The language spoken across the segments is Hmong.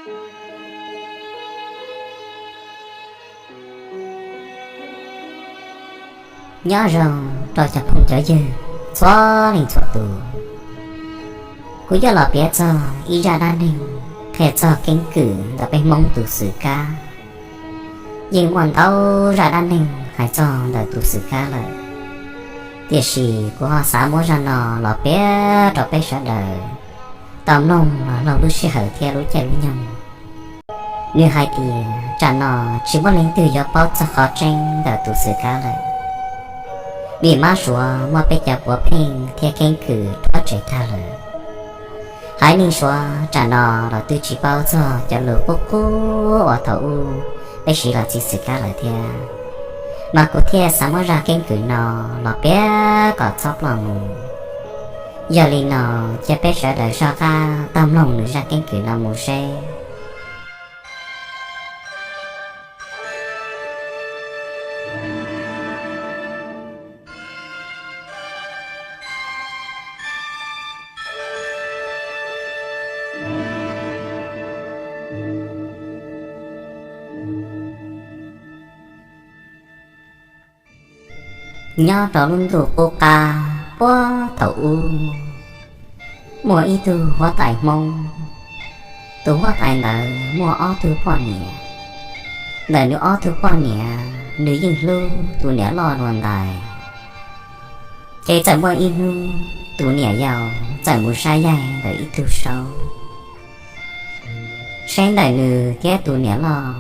Nyob zoo rau cov phooj cov ywg txhua leej txhua tus. Kuv yuav los piav txog ib zaj dab neeg qhia txog keeb kwm ntawm peb Hmoob tus Xwm Kab. Yeej muaj ntau zaj dab neeg hais txog ntawm tus Xwm Kab lawm, tiam sis kuv ho xav muab zaj no los piav rau peb sawv daws tau mloog los laug lub sij hawm thiab lub caij lub nyoog. Nws hais tias tsam no tsis muaj leej twg yuav paub txog qhov tseeb ntawm tus Xwm Kab lawm, vim mab Suav muab peb cov puav pheej thiab keeb kwm rhuav tshem tag lawm. Haiv neeg Suav tsam no los twb tsis paub txog cov lus qub qub uas thaum ub peb siv los txi Xwm Kab lawm thiab, mas kuv thiaj xav muab zaj keeb kwm no los piav kom txhob ploj mus. Yog li no, cia peb sawv daws soj qab tau mloog nws zaj keeb kwm no mus seb. Nyob rau lub ntuj qub qab puag thaum ub, muaj ib tug huab tais Hmoob. Tus huab tais ntawd muaj ob tug poj niam. Ntawm nws ob tug poj niam, nws yeej hlub tus niam loj dua ntais. Ces txawm muaj ib hnub tus niam yau txawm mus saib yaig ntawm ib tug saub, saib ntawm nws thiab tus niam loj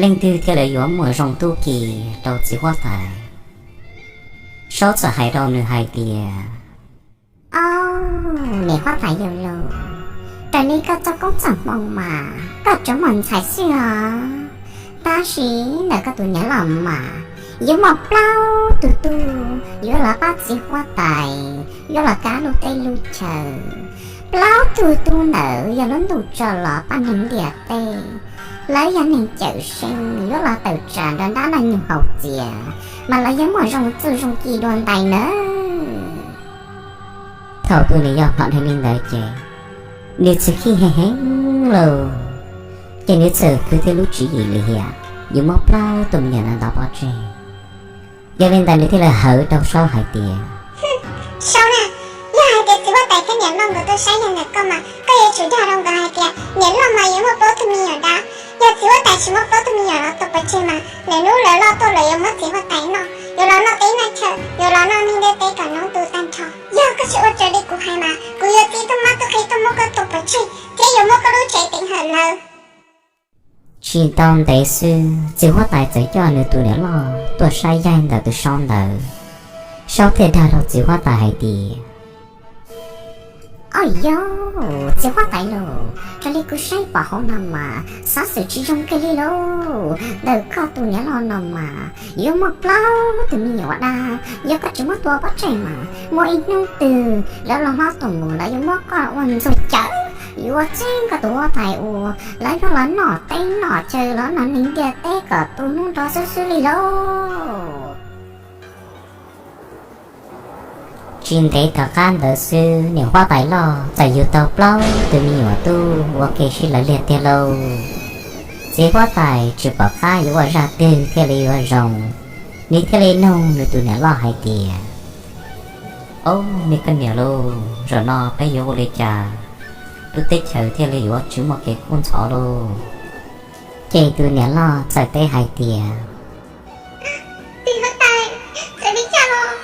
leej twg thiaj li yuav muaj zoo tub ki rau txiv huab tais. Saub txawm hais rau nws hais tias, Au, niam huab tais yau lauj, raws li koj txoj koob txoj hmoo mas koj tsuas muaj ntxhais xwb os, tab sis ntawm koj tus niam loj mas yuav muaj plaub tug tub yuav los pab txiv huab tais, yuav los kav lub teb lub chaw. Plaub tug tub ntawd yog lub ntuj tso los pab neeg ntiaj teb. Lawv yog neeg cawm seej yuav los tawm tsam nrog dab noj nyug haus txias, mas lawv yuav muaj zoo txuj zoo ci dua ntais nawb. Thaum tus niam yau hnov dheev li ntawd ces nws txawm khib heev heev lauj. Ces nws txawm khwv tib lub tswv yim lim hiam yuav muab plaub tug me nyuam ntawd ntov pov tseg. Yog li ntawd nws thiaj li hawv rau saub hais tias, Saub na, yog hais tias txiv huab tais thiab niam loj nkawd tuaj saib yaig ntawm koj mas koj yuav tsum dag rau nkawd hais tias niam loj mas yuav muaj plaub tug me nyuam dab. Yog txiv huab tais tsis muab plaub tug me nyuam no tua pov tseg mas lwm hnub lawv loj tuaj lawv yuav muab txiv huab tais noj, yuav los noj teb noj chaw, yuav los noj neeg ntiaj teb kom noob tu tag nrho. Yog koj tsis ua raws li kuv hais mas kuv yuav txib tub mab tub qhe tuaj muab koj tua pov tseg thiab yuav muab koj lub tsev teev hawm lawm. Tsis tau ntev xwb txiv huab tais txawm coj nws tus niam loj tuaj saib yaig ntawm tus saub ntawd. Saub thiaj dag rau txiv huab tais hais tias, Au yau, txiv huab tais lauj, raws li kuv saib pom hauv no mas xov xwm tsis zoo kiag li lauj. Ntawm koj tus niam loj no mas yuav muaj plaub tug me nyuam dab, yog koj tsis muab tua pov tseg mas muaj ib hnub twg lawv los hlob tuaj mus lawv yuav muab koj ua ntxuag cawm, yuav ua txij koj tus huab tais ua, lawv yuav los noj teb noj chaw los noj neeg ntiaj teb kom tu hnub nrov xwb xwb li lauj. Tsis ntev tom qab ntawd xwb niam huab tais loj txawm yug tau plaub tug me nyuam tub ua ke sib law liag tiag lauj. Txiv huab tais tsis pom qab yuav ua zaj twg thiaj li yuav zoo, nws thiaj li nug nws tus niam loj hais tias, Au, me koj niam lauj, zaum no peb yuav ua li cas lub teb chaws thiaj li yuav tsis muaj kev kub ntxhov lauj? Ces tus niam loj txawm teb hais tias, Txiv huab tais, txawm li cas los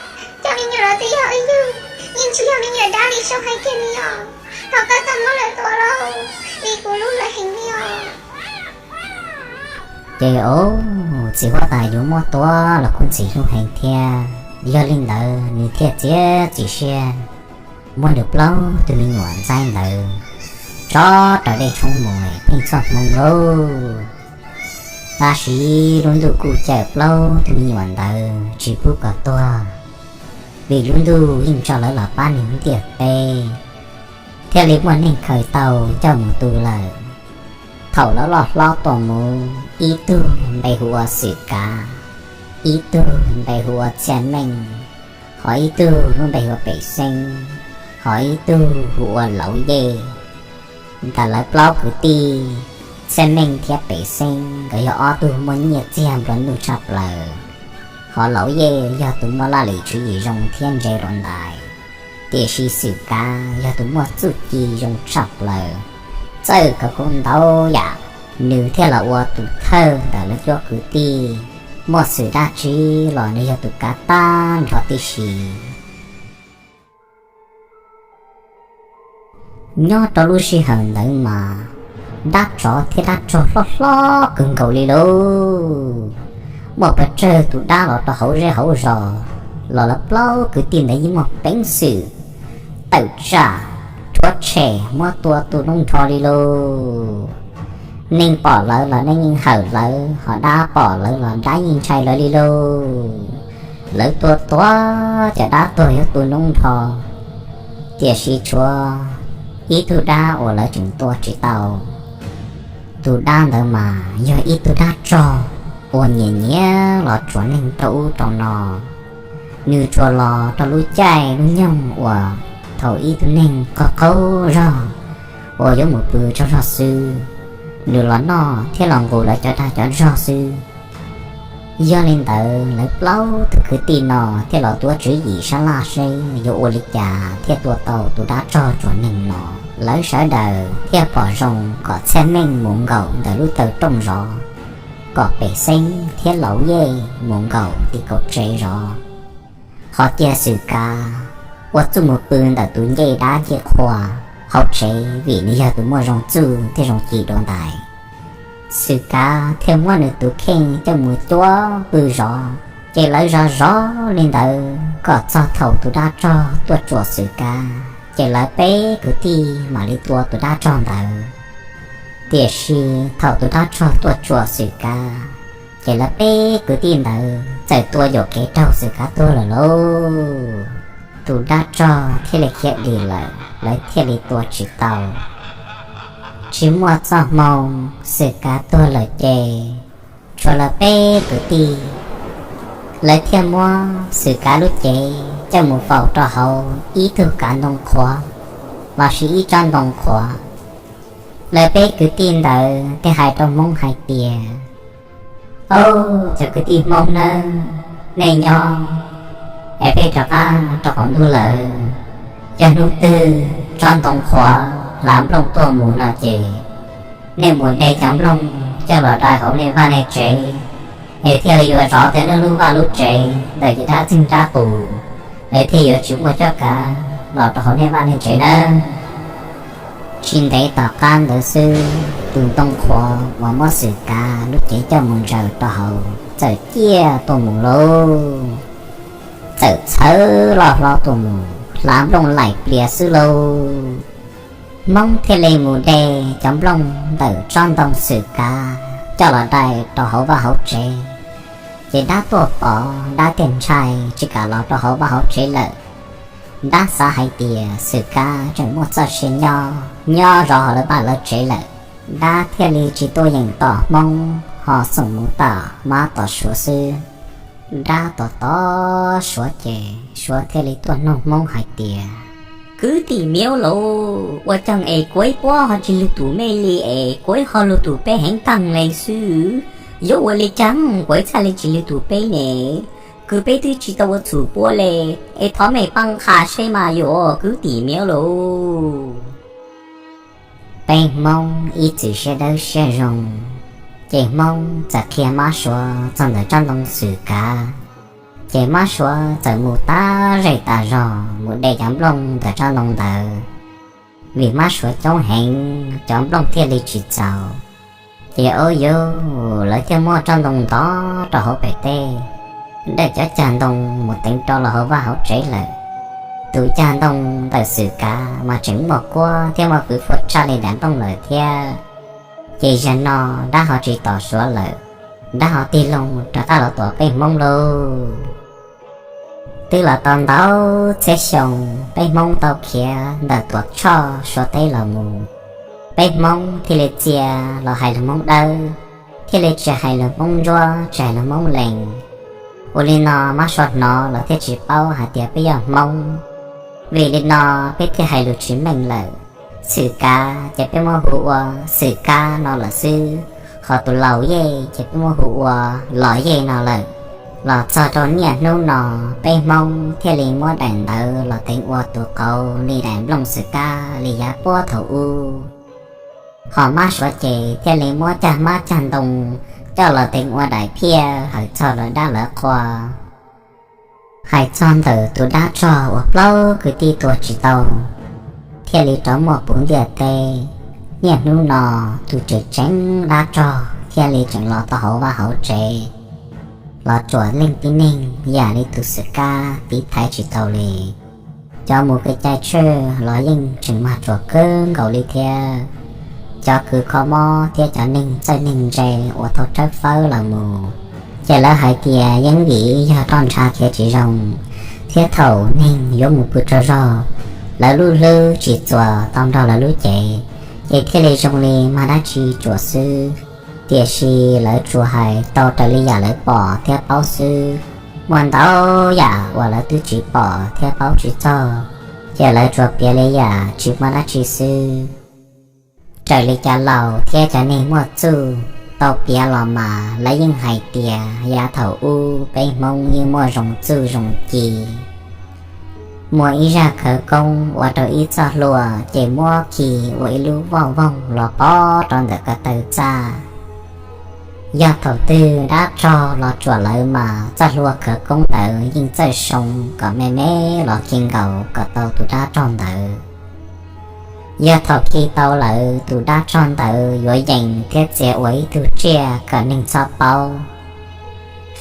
cov me nyuam los twb yog wb yug, yeej tsis yog me nyuam dab li Saub hais kiag li os. Thov koj txhob muab lawv tua lauj, vim kuv hlub lawv heev li os. Ces txiv huab tais yuav muab tua los kuj ntxim hlub heev thiab, yog li ntawd nws thiaj txiav txim siab muab nws plaub tug me nyuam ntxaib ntawd tso raws dej tshoob mus pheej txhua hmoo lauj. Tab sis lub ntuj kuj cawm plaub tug me nyuam ntawd tsis pub kom tuag, vim lub ntuj yeej tso lawv los pab neeg ntiaj teb, thiaj li muaj neeg khaws tau coj mus tu lawm. Thaum lawv loj hlob tuaj mus, ib tug npe hu ua Xwm Kav, ib tug npe hu ua Txhiaj Meej, ho ib tug lub npe hu ua Pem Xeeb, ho ib tug hu ua Lauv Yej. Ntawm lawv plaub kwv tij, Txhiaj Meej thiab Pem Xeeb nkawd yog ob tug muaj nyiaj txiag nplua nuj tshaj plaws, hos Laus Yej yog tus muaj laj lim tswv yim zoo thiab ntse dua ntais. Tiam sis Xwm Kav yog tus muaj txuj ci zoo tshaj plaws, txawj khawv koob ntau yam, nws thiaj los ua tus thawj ntawm lawv cuab kwv tij. Muaj xwm dab tsi los nws yog tus kav tag nrho tib si. Nyob rau lub sij hawm ntawd mas dab tsov thiab dab tsog hlob hlob kawg nkaus li lauj. Muaj pes tsawg tus dab los rau hauv zej hauv zos, los lawv plaub kwv tij ntawd yeej muaj peev xwm tawm tsam, rhuav tshem muab tua tu noob nrho li lauj. Neeg pom lawv los neeg yeej hawm lawv, hos dab pom lawv los dab yeej ntshai lawv li lauj. Lawv tua tuag cov dab tuag yuav tu noob nrho, tiam sis tshuav ib tug dab uas lawv tseem tua tsis tau. Tus dab ntawd mas yog ib tug dab tsog uas nyiam nyiam los tsuav neeg rau ub rau no. Nws tsuas los rau lub caij lub nyoog uas thaum ib tug neeg qaug qaug zog uas yuav mus pw tsaug zog xwb, nws los noj thiab los nqus lawv cov dag cov zog xwb. Yog li ntawd lawv plaub tug kwv tij no thiaj los tuav tswv yim sab laj seb yuav ua li cas thiaj tua tau tus dab tsog tsuav neeg no. Lawv sawv daws thiaj pom zoo kom Txhiaj Meej mus nkaum ntawm lub taw rooj zov, kom Pem Xeeb thiab Laus Yej mus nkaum tim kaum tsev zov. Qhov tiag Xwm Kav ua txuj mus pw ntawm tus ncej dab ncej qhua hauv tsev vim nws yog tus muaj zoo txuj thiab zoo ci dua ntais. Xwm Kav thiaj muab nws tus kheej coj mus cuab pw zov. Ces lawv zov zov li ntawd kom txog thaum tus dab tsog tuaj tsuam Xwm Kav, ces lawv peb kwv tij mam li tua tus dab tsog ntawd. Tiam sis thaum tus dab tsog tuaj tsuam Xwm Kav, ces lawv peb kwv tij ntawd txawm tua yuam kev raug Xwm Kav tuag lawm lauj. Tus dab tsog thiaj li khiav dim lawm, lawv thiaj li tua tsis tau. Tsis muaj txoj hmoo, Xwm Kav tuag lawm ces tshuav lawv peb kwv tij, lawv thiaj muab Xwm Kav lub cev coj mus faus rau hauv ib tug kav ntoo qhuav lossis ib tsob ntoo qhuav. Lawv peb kwv tij ntawd thiaj hais rau Hmoob hais tias, Au, cov kwv tij Hmoob nawb, nej nyob es peb rov qab rau qaum ntuj lawm. Yog hnub twg tsob ntoo qhuav hlav nplooj tuaj mus no ces nej mus de cov nplooj coj los dai hauv nej vaj nej tsev, es thiaj li yuav zov tau nej lub vaj lub tsev ntawm cov dab txeeg dab qus, es thiaj yuav tsis muaj cuab kav los rau hauv nej vaj nej tsev nawb. Tsis ntev tom qab ntawd xwb, tus ntoo qhuav uas muab Xwm Kav lub cev coj mus ntsaws rau hauv txawm ciaj tuaj mus lauj. Txawm txhawv loj hlob tuaj mus hlav nplooj laim plias xwb lauj. Hmoob thiaj li mus de cov nplooj ntawm tsob ntoo Xwm Kav coj los dai rau hauv vaj hauv tsev. Ces dab tuaj pom, dab thiaj ntshai tsis kam los rau hauv vaj hauv tsev lawm. Dab xav hais tias Xwm Kav tseem muaj txoj sia nyob, nyob zov hauv lawv vaj lawv tsev lawm. Dab thiaj li tsis tuaj yeem tom Hmoob, ho xoom mus tom mab tom suav xwb. Dab tos tos suav ces suav thiaj li tuaj nug Hmoob hais tias, Kwv tij Miaub Laus, ua caag es kuv ib puab ho tsis lug tus mej li es kuv ib ho lug tus peb heev taag le xwb? Yuav ua li caag kuv ib txhaj li tsis lug tus peb ne? Kws peb twb tsis tau ua txhum puab le, es thov mej paab qha seb mas yog kwv tij Miaub Laus. Peb Hmoob ib txwm siab dawb siab zoo, ces Hmoob txawm qhia mab suav txog ntawm tsob ntoo Xwm Kav. Ces mab suav txawm mus tas zej tas zog mus de cov nplooj ntawm tsob ntoo ntawd. Vim mab suav coob heev, cov nplooj thiaj li tsis txaus. Ces ua rau lawv thiaj muab tsob ntoo ntov rau hauv pem teb, dawj cov cag ntoo mus teev rau los hauv vaj hauv tsev lawm. Tus cag ntoo ntawm Xwm Kav mas tseem muaj kuab thiab muaj fwv fua tshaj li daim nplooj lawm thiab. Ces zaum no dab ho tsis tom suav lawm, dab ho tig loo rov qab los tom peb Hmoob lauj. Twb los tau ntau txhiab xyoo, peb Hmoob tau khiav ntawm Tuam Tshoj Suav teb los mus, peb Hmoob thiaj li txia los hais lus Hmoob Dawb, thiaj li tsis hais lus Hmoob Ntsuab, tsis hais lus Hmoob Lees. Ua li no mab suav hnov los thiaj tsis paub hais tias peb yog Hmoob. Vim li no peb thiaj hais lus tsis meej lawm. Xwm Kav ces peb muab hu ua Xwm Kab no lawm xwb, ho tus Laus Yej ces peb muab hu ua Los Yej no lawm. Los txog rau niaj hnub no, peb Hmoob thiaj li muab daim ntawv los teev ua tus qauv li daim nplooj xwm kab li yav puag thaum ub. Ho Mab Suav ces thiaj li muab cag hmab cag ntoo coj los teev ua daim phiaj hais txog lawv dab lawv qhua, hais txog ntawm tus dab rog uas plaub kwv tij tua tsis tau, thiaj li rov muaj puv ntiaj teb. Niaj hnub no, tus tseem tseeb dab rog thiaj li tseem los tau hauv vaj hauv tsev, los tsuam leej tib neeg yam li tus Xwm Kab tiv thaiv tsis tau li. Cov mus kev cai tswj los yeej tseem mag tsuam kawg nkaus li thiab. Cov kws kho mob thiab cov neeg txawj neeg ntse uas tau tshawb fawb los mus, ces lawv hais tias yeej vim yog roj ntsha khiav tsis zoo, thiab thaum neeg yuav mus pw tsaug zog, lawv lub hlwb tsis txuas tau nrog lawv lub cev, ces thiaj li zoo li mag dab tsi tsuam xwb. Tiam sis lawv tsuas hais tau raws li yam lawv pom thiab paub xwb. Muaj ntau yam uas lawv twb tsis pom thiab paub tsis txog, ces lawv tsuas piav li yam tsis muaj dab tsi xwb. Raws li cov laus thiab cov neeg muaj txuj tau piav los mas lawv yeej hais tias yav thaum ub peb Hmoob yeej muaj zoo txuj zoo ci. Muaj ib zaj khawv koob ua rau ib txoj hlua ces muab khi ua ib lub voj voog los pov rau ntawm ko taw txaj. Yog thaum twg dab rog los tsuam lawv mas txoj hlua khawv koob ntawd yeej txawj soo kom me me los khi nkaus kom tau tus dab rog ntawd. Yog thaum khi tau lawm, tus dab rog ntawd yuav yees thiab txia ua ib tug tsiaj kom neeg txhob paub.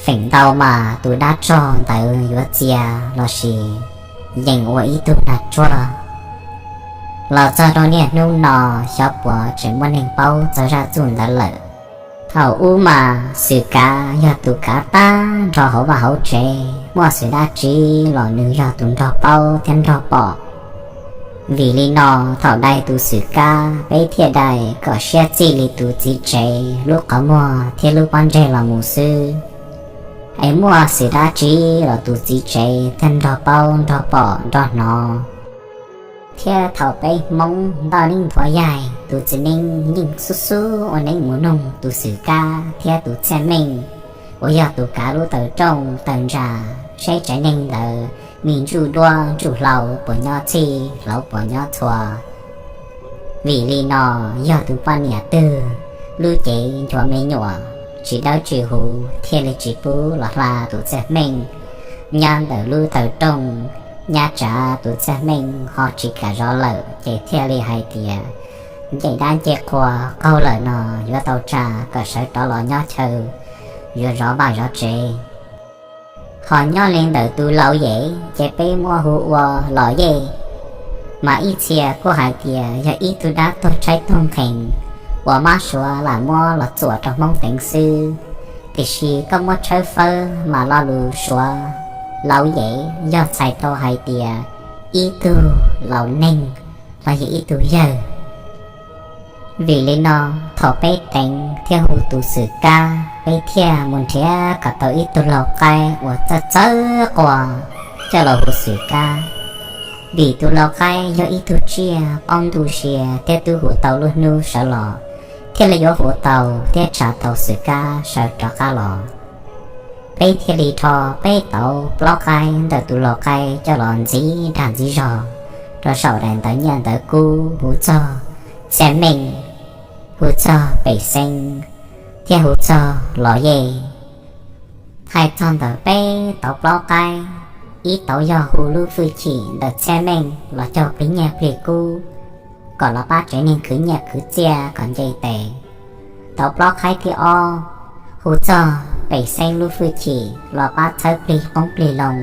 Feem ntau mas tus dab rog ntawd yuav txia lossis yees ua ib tug nag tsuag. Los txog rau niaj hnub no, xyov puas tseem muaj neeg paub txog zaj txuj ntawd lawm. Thaum ub mas Xwm Kav yog tus kav tag nrho hauv vaj hauv tsev, muaj xwm dab tsi los nws yog tus nrog paub thiab nrog pom. Vim li no, thaum dai tus Xwm Kab, peb thiaj dai kom siab txij li tus txiv tsev lub qhov muag thiab lub pob ntseg los mus xwb. Es muaj xwm dab tsi los tus txiv tsev thiaj nrog paub nrog pom nrog hnov. Thiab thaum peb Hmoob ntoj neeb nthuav yaig, tus txiv neeb yeej xub xub ua neeb mus noog tus Xwm Kab thiab tus Txhiaj Meej uas yog tus kav lub taw rooj taw ntsa, seb tsev neeg ntawd me ntsuj duab ntsuj hlauv puas nyob txhij hlauv puas nyob txhua. Vim li no, yog tus poj niam twg lub cev nchuav me nyuam tsis dawb tsis huv thiaj li tsis pub los hla tus Txhiaj Meej. Nyob ntawm lub taw rooj, nyab tsav tus Txhiaj Meej ho tsis kam zov lawm ces thiaj li hais tias ncej dab ncej qhua qaug lawm no yuav tau tsa kom sawv rov los nyob chaw, yuav zov vaj zov tsev. Ho nyob li ntawm tus Laus Yej ces peb muab hu ua Los Yej, mas ib txhia kuj hais tias yog ib tug dab tuag tshaib tuag nqhees uas Mab Suav lam muab los txuam rau Hmoob teev xwb. Tiam sis koj muab tshawb fawb mas lo lus Suav Laus Yej yog txhais tau hais tias ib tug laus neeg los yog ib tug yawg. Vim li no, thaum peb teev thiab hu tus Xwm Kab, peb thiaj mus nrhiav kom tau ib tug lau qaib uas txawj txawj quas coj los hu Xwm Kab. Vim tus lau qaib yog ib tug tsiaj paub ntuj sia thiab twb hu tau lub hnub sawv los, thiaj li yuav hu tau thiab tsa tau Xwm Kab sawv rov qab los. Peb thiaj li rho peb tauv plaub qaib ntawm tus lau qaib coj los ntxiv dag ntxiv zog rau saum daim ntawv nyiaj ntawv kub hu txog Txhiaj Meej, hu txog Pem Xeeb, thiab hu txog Los Yej. Hais txog ntawm peb tauv plaub qaib, ib tauv yog hu lub fwj chim ntawm Txhiaj Meej los cog plig nyiaj plig kub kom los pab tsev neeg khwv nyiaj khwv txiaj kom nce tes. Tauv plaub qaib thib ob hu txog Pem Xeeb lub fwj chim los pab txhawb plig qoob plig loo,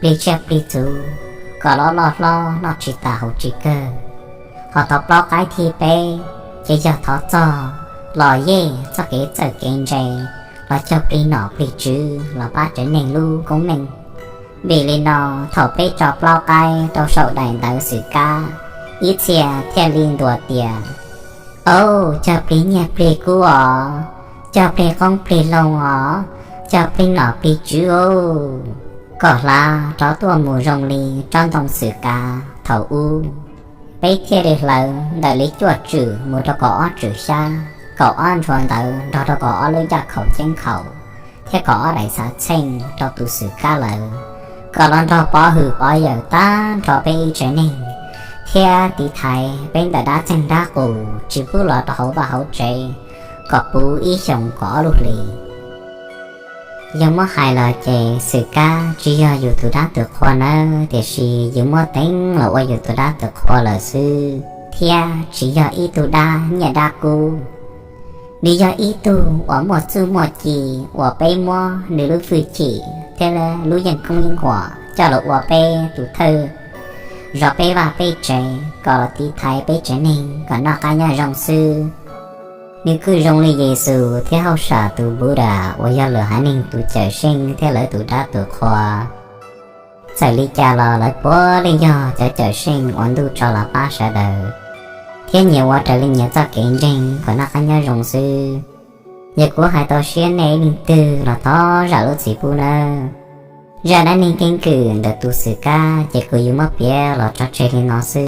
plig tsiaj plig txhu kom los loj hlob noj tsis tas haus tsis kawg. Ho tauv plaub qaib thib peb ces yog thov txog Los Yej txoj kev txawj kev ntse los cog plig nom plig tswv los pab tsev neeg lub koob meej. Vim li no, thaum peb tso plaub qaib rau saum daim ntawv Xwm Kab, ib txhia thiaj li ntuas tias, Au, cog plig nyiaj plig kub os, cog plig qoob plig loo os, cog plig nom plig tswv os, kom hlav rov tuaj mus zoo li tsob ntoo Xwm Kav thaum ub. Peb thiaj li hlawv ntawm li cuaj tswm mus rau kaum ob tswm xyab, kaum ob ntshua ntawv nrog rau kaum ob lub ncaj khaum ceeb khaum, thiab kaum ob daim xav txheej rau tus Xwm Kab lawm, kom los nrog pov hwm pov yawm tag nrho peb ib tsev neeg, thiab tiv thaiv peb ntawm dab txeeg dab qus tsis pub los rau hauv vaj hauv tsev, kom puv ib xyoos kaum ob lub hlis. Yog muab hais los ces Xwm Kab tsis yog yus tus dab tus qhua nawb, tiam sis yus muab teev los ua yus tus dab tus qhua lawm xwb, thiab tsis yog ib tug dab nyiaj dab kub. Nws yog ib tug uas muaj txuj muaj ci uas peb muab nws lub fwj chim thiab lub yeej koob yeej huam coj los ua peb tus thawj zov peb vaj peb tsev, kom los tiv thaiv peb tsev neeg kom noj qab nyob zoo xwb. Nws kuj zoo li Yexus thiab hauj sam tus Buda uas yog lwm haiv neeg tus cawm seej thiab lawv tus dab tus qhua. Txawm li cas los lawv puav leej yog cov cawm seej uas ntuj tso los pab sawv daws, thiab nyias ua raws li nyias txoj kev ntseeg kom noj qab nyob zoo xwb. Yog kuv hais tau siab nej ib leej twg los thov zam lub txim pub nawb. Zaj dab neeg keeb kwm ntawm tus Xwm Kab ces kuv yuav muab piav los tso tseg li no xwb.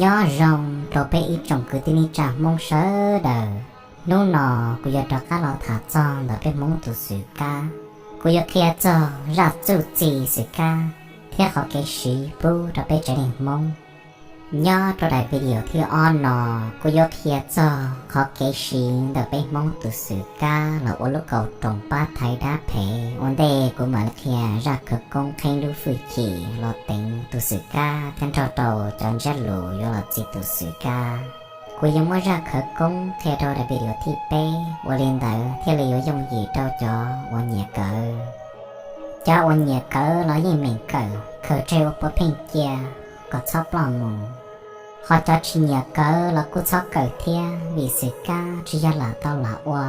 Nyob zoo rau peb ib tsoom kwv tij neej tsa Hmoob sawv daws. Hnub no kuv yuav rov qab los tham txog ntawm peb Hmoob tus Xwm Kab. Kuv yuav qhia txog zaj txuj txi Xwm Kab thiab qhov kev siv pub rau peb tsev neeg Hmoob. Nyob rau daim video thib ob no, kuv yuav qhia txog qhov kev siv ntawm peb Hmoob tus Xwm Kab los ua lub kaus roos pab thaiv dab phem. Ua ntej kuv mam li qhia zaj khawv koob qheeb lub fwj chim los teev tus Xwm Kab thiab nrog rau cov ntsiab lus yuav los txi tus Xwm Kab. Kuv yuav muab zaj khawv koob qhia rau daim video thib peb, ua li ntawd thiaj li yuav yooj yim rau cov uas nyiam kawm. Cov uas nyiam kawm los yeej meem kawm, khaws tseg ua puav pheej cia kom txhob ploj mus. Ho cov tsis nyiam kawm los kuj txhob kawm thiab, vim Xwm Kab tsis yog lam tau lam ua.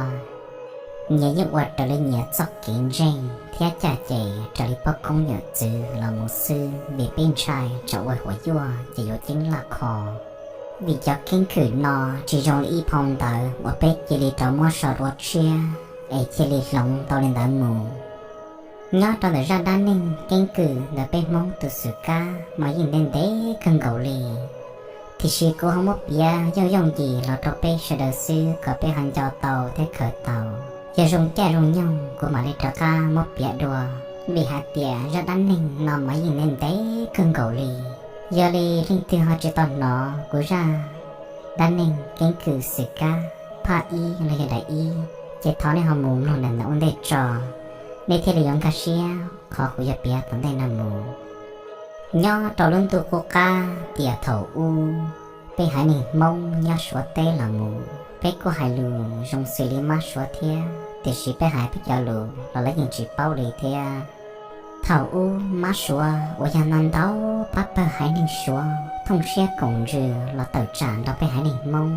Nyias yeej ua raws li nyias txoj kev ntseeg thiab caj ces raws li poj koob yawm txwv los mus xwb, vim peb ntshai tsam ua huam yuaj ces yuav ceeb laj kho. Vim cov keeb kwm no tsis zoo li ib phau ntawv uas peb cia li rov muab sau dua tshiab es cia li hloov tau li ntawd mus. Nyob rau ntawm zaj dab neeg keeb kwm ntawm peb Hmoob tus Xwm Kab mas yeej ntev ntev kawg nkaus li, tiam sis kuv ho muab piav yooj yooj yim los rau peb sawv daws xwb kom peb ho nco tau thiab khaws tau. Yog zoo caij zoo nyoog kuv mam li rov qab muab piav dua, vim hais tias zaj dab neeg no mas yeej ntev ntev kawg nkaus li. Yog li leej twg ho tsis tau hnov kuv zaj dab neeg keeb kwm Xwm Kab phaj ib los yog daim ib, ces thov nej ho mus mloog ntawm ntawm ua ntej tso, nej thiaj li yuav nkag siab qhov kuv yuav piav tom ntej no mus. Nyob rau lub ntuj qub qab tiam thaum ub, peb haiv neeg Hmoob nyob Suav teb los mus, peb kuj hais lus zoo xws li Mab Suav thiab, tiam sis peb hais peb cov lus los lawv yeej tsis paub li thiab. Thaum ub Mab Suav uas yog ntau ntau pab pawg haiv neeg Suav thooj siab koom ntsws los tawm tsam nrog peb haiv neeg Hmoob.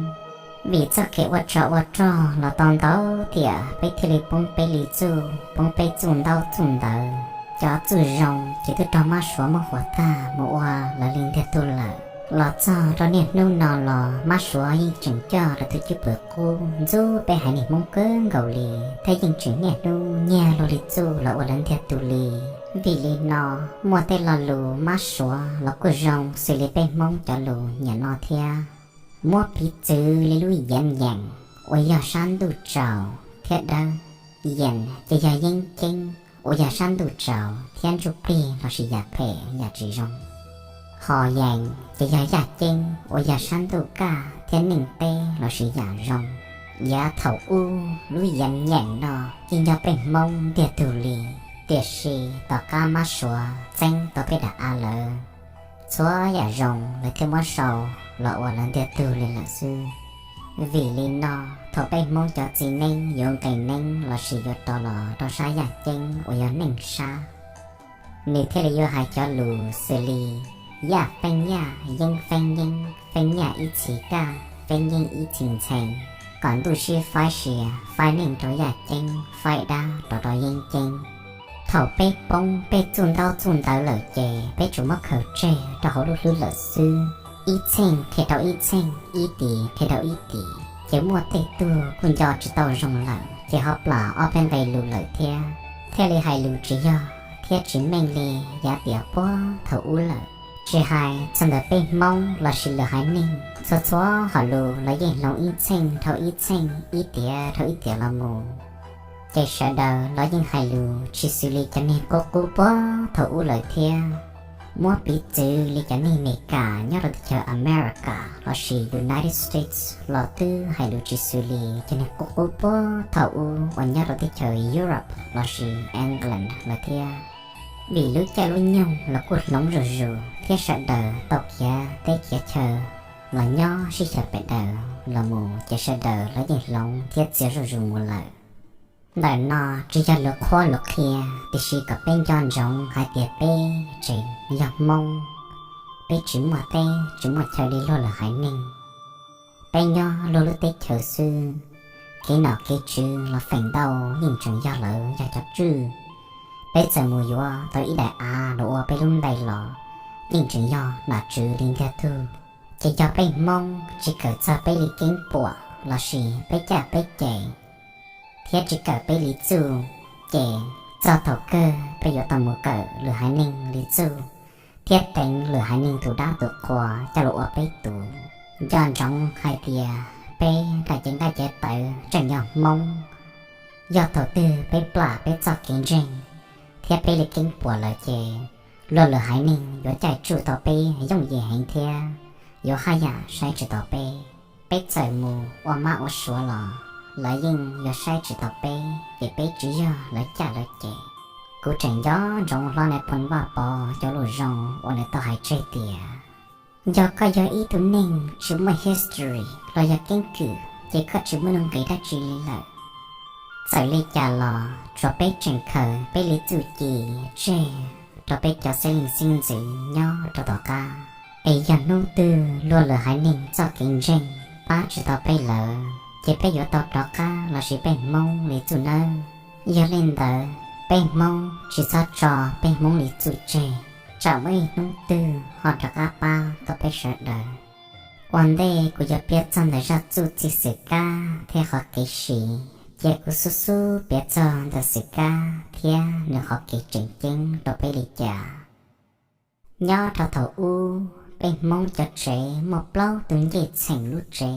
Vim txoj kev ua tsov ua rog los tau ntau tiam peb thiaj li poob peb li txuj, poob peb txuj ntaub txuj ntawv. Cov txuj zoo ces twb raug Mab Suav muab huam tag mus ua lawv li ntiag tug lawm. Los txog rau niaj hnub no los Mab Suav yeej tseem coj lawv tus cwj pwm qub ntxub peb haiv neeg Hmoob kawg nkaus li, thiab yeej tseem niaj hnub nyiag luag li txuj los ua lawv ntiag tug li. Vim li no, muaj tej lo lus Mab Suav los kuj zoo xws li peb Hmoob cov lus niam no thiab. Muab piv txwv li lub yeem yeem uas yog sab ntuj tsaus thiab dawb. Yeem ces yog yeeb ceeb uas yog sab ntuj tsaus thiab ntsuj plig lossis yam phem yam tsis zoo. Ho yeem ces yog yaj ceeb uas yog sab ntuj kaj thiab neej teb lossis yam zoo. Yav thaum ub lub yeem yeem no yeej yog peb Hmoob ntiag tug li, tiam sis tom qab Mab Suav txeeb tau peb daim av lawm, txhua yam zoo lawv thiaj muab sau los ua lawv ntiag tug li lawm xwb. Vim li no, thaum peb Hmoob cov txiv neeb yuav nqis neeb lossis yuav rov los rau sab yaj ceeb uas yog neej sab, nws thiaj li yuav hais cov lus xws li: Yaj feeb yaj, yeeb feeb yeeb, feeb yaj ib txhis kaj, feeb yeeb ib txhis ntxhee, kom ntuj sib faib sia, faib neej rau yaj ceeb, faib dab rov rau yeeb ceeb. Thaum peb poob peb txuj ntaub txuj ntawv lawm ces peb tsuas muab khaws tseg rau hauv lub hlwb lawm xwb. Ib txheej qhia rau ib txheej, ib tis qhia rau ib tis, ces muaj tej tug kuj nco tsis tau zoo lawm. ces ho plam ob peb nqe lus lawm thiab, thiaj li hais lus tsis yog thiab tsis meej li yav tiam puag thaum ub lawm. Tsis hais txog ntawm peb Hmoob lossis lwm haiv neeg, txhua txhua hom lus los yeej hloov ib txheej dhau ib txheej, ib tiam dhau ib tiam los mus, ces sawv daws los yeej hais lus tsis xws li cov neeg qub qub puag thaum ub lawm thiab. Muab piv txwv li cov neeg Meskas nyob rau teb chaws America lossis United States los twb hais lus tsis xws li cov neeg qub qub puag thaum ub uas nyob rau teb chaws Europe lossis England lawm thiab. Vim lub caij lub nyoog los kuj hloov zuj zus thiab sawv daws tau khiav teb khiav chaw los nyob sib xyaw pes daws los mus ces sawv daws los yeej hloov thiab txias zuj zus mus lawm. Ntawm no tsis yog luag qhuab luag qhia, tiam sis kom peb nco ntsoov hais tias peb tseem yog Hmoob, peb tsis muaj teb tsis muaj chaw li luag lwm haiv neeg. Peb nyob luag lub teb chaws xwb, kev nom kev tswv los feem ntau yeej tseem yog lawv yog cov tswj. Peb txawm mus yuav tau ib daim av los ua peb lub npe los yeej tseem yog nom tswv li ntiag tug. Ces yog peb Hmoob tsis kawm txog peb li keeb puam lossis peb caj peb ces, thiab tsis kawm peb li txuj, ces txog thaum kawg peb yuav tau mus kawm lwm haiv neeg li txuj, thiab teev lwm haiv neeg tus dab tus qhua coj los ua peb tus. Nco ntsoov hais tias peb daim cev nqaij cev tawv tseem yog Hmoob. Yog thaum twg peb plam peb txoj kev ntseeg thiab peb li keeb puam lawm ces luag lwm haiv neeg yuav caij tsuj tau peb yooj yim heev thiab yuav haj yam saib tsis taus peb. Peb txawm mus ua mab ua suav los lawv yeej yuav saib tsis taus peb, ces peb tsis yog lawv caj lawv ces. Kuv tseem nco ntsoov hlob Nais Phoo Vaj Pov cov lus zoo uas nws tau hais tseg tias, yog koj yog ib tug neeg tsis muaj history los yog keeb kwm ces koj tsis muaj nuj nqis dab tsi li lawm. Txawm li cas los tsuas peb tseem khaws peb li txuj ci tseg rau peb cov xeeb leej xeeb ntxwv nyob rau tom qab, es yog hnub twg luag lwm haiv neeg txoj kev ntseeg pab tsis tau peb lawm ces peb yuav tau rov qab los siv peb Hmoob li txuj nawb. Yog li ntawd peb Hmoob tsis txhob tso peb Hmoob li txuj tseg, tsam muaj ib hnub twg ho rov qab pab tau peb sawv daws. Ua ntej kuv yuav piav txog ntawm zaj txuj txij xwm kab thiab qhov kev siv, cia kuv xub xub piav txog ntawm xwm kab thiab nws qhov kev tseem ceeb rau peb li cas. Nyob rau thaum ub, peb Hmoob cov tsev muaj plaub tug ncej txheem lub tsev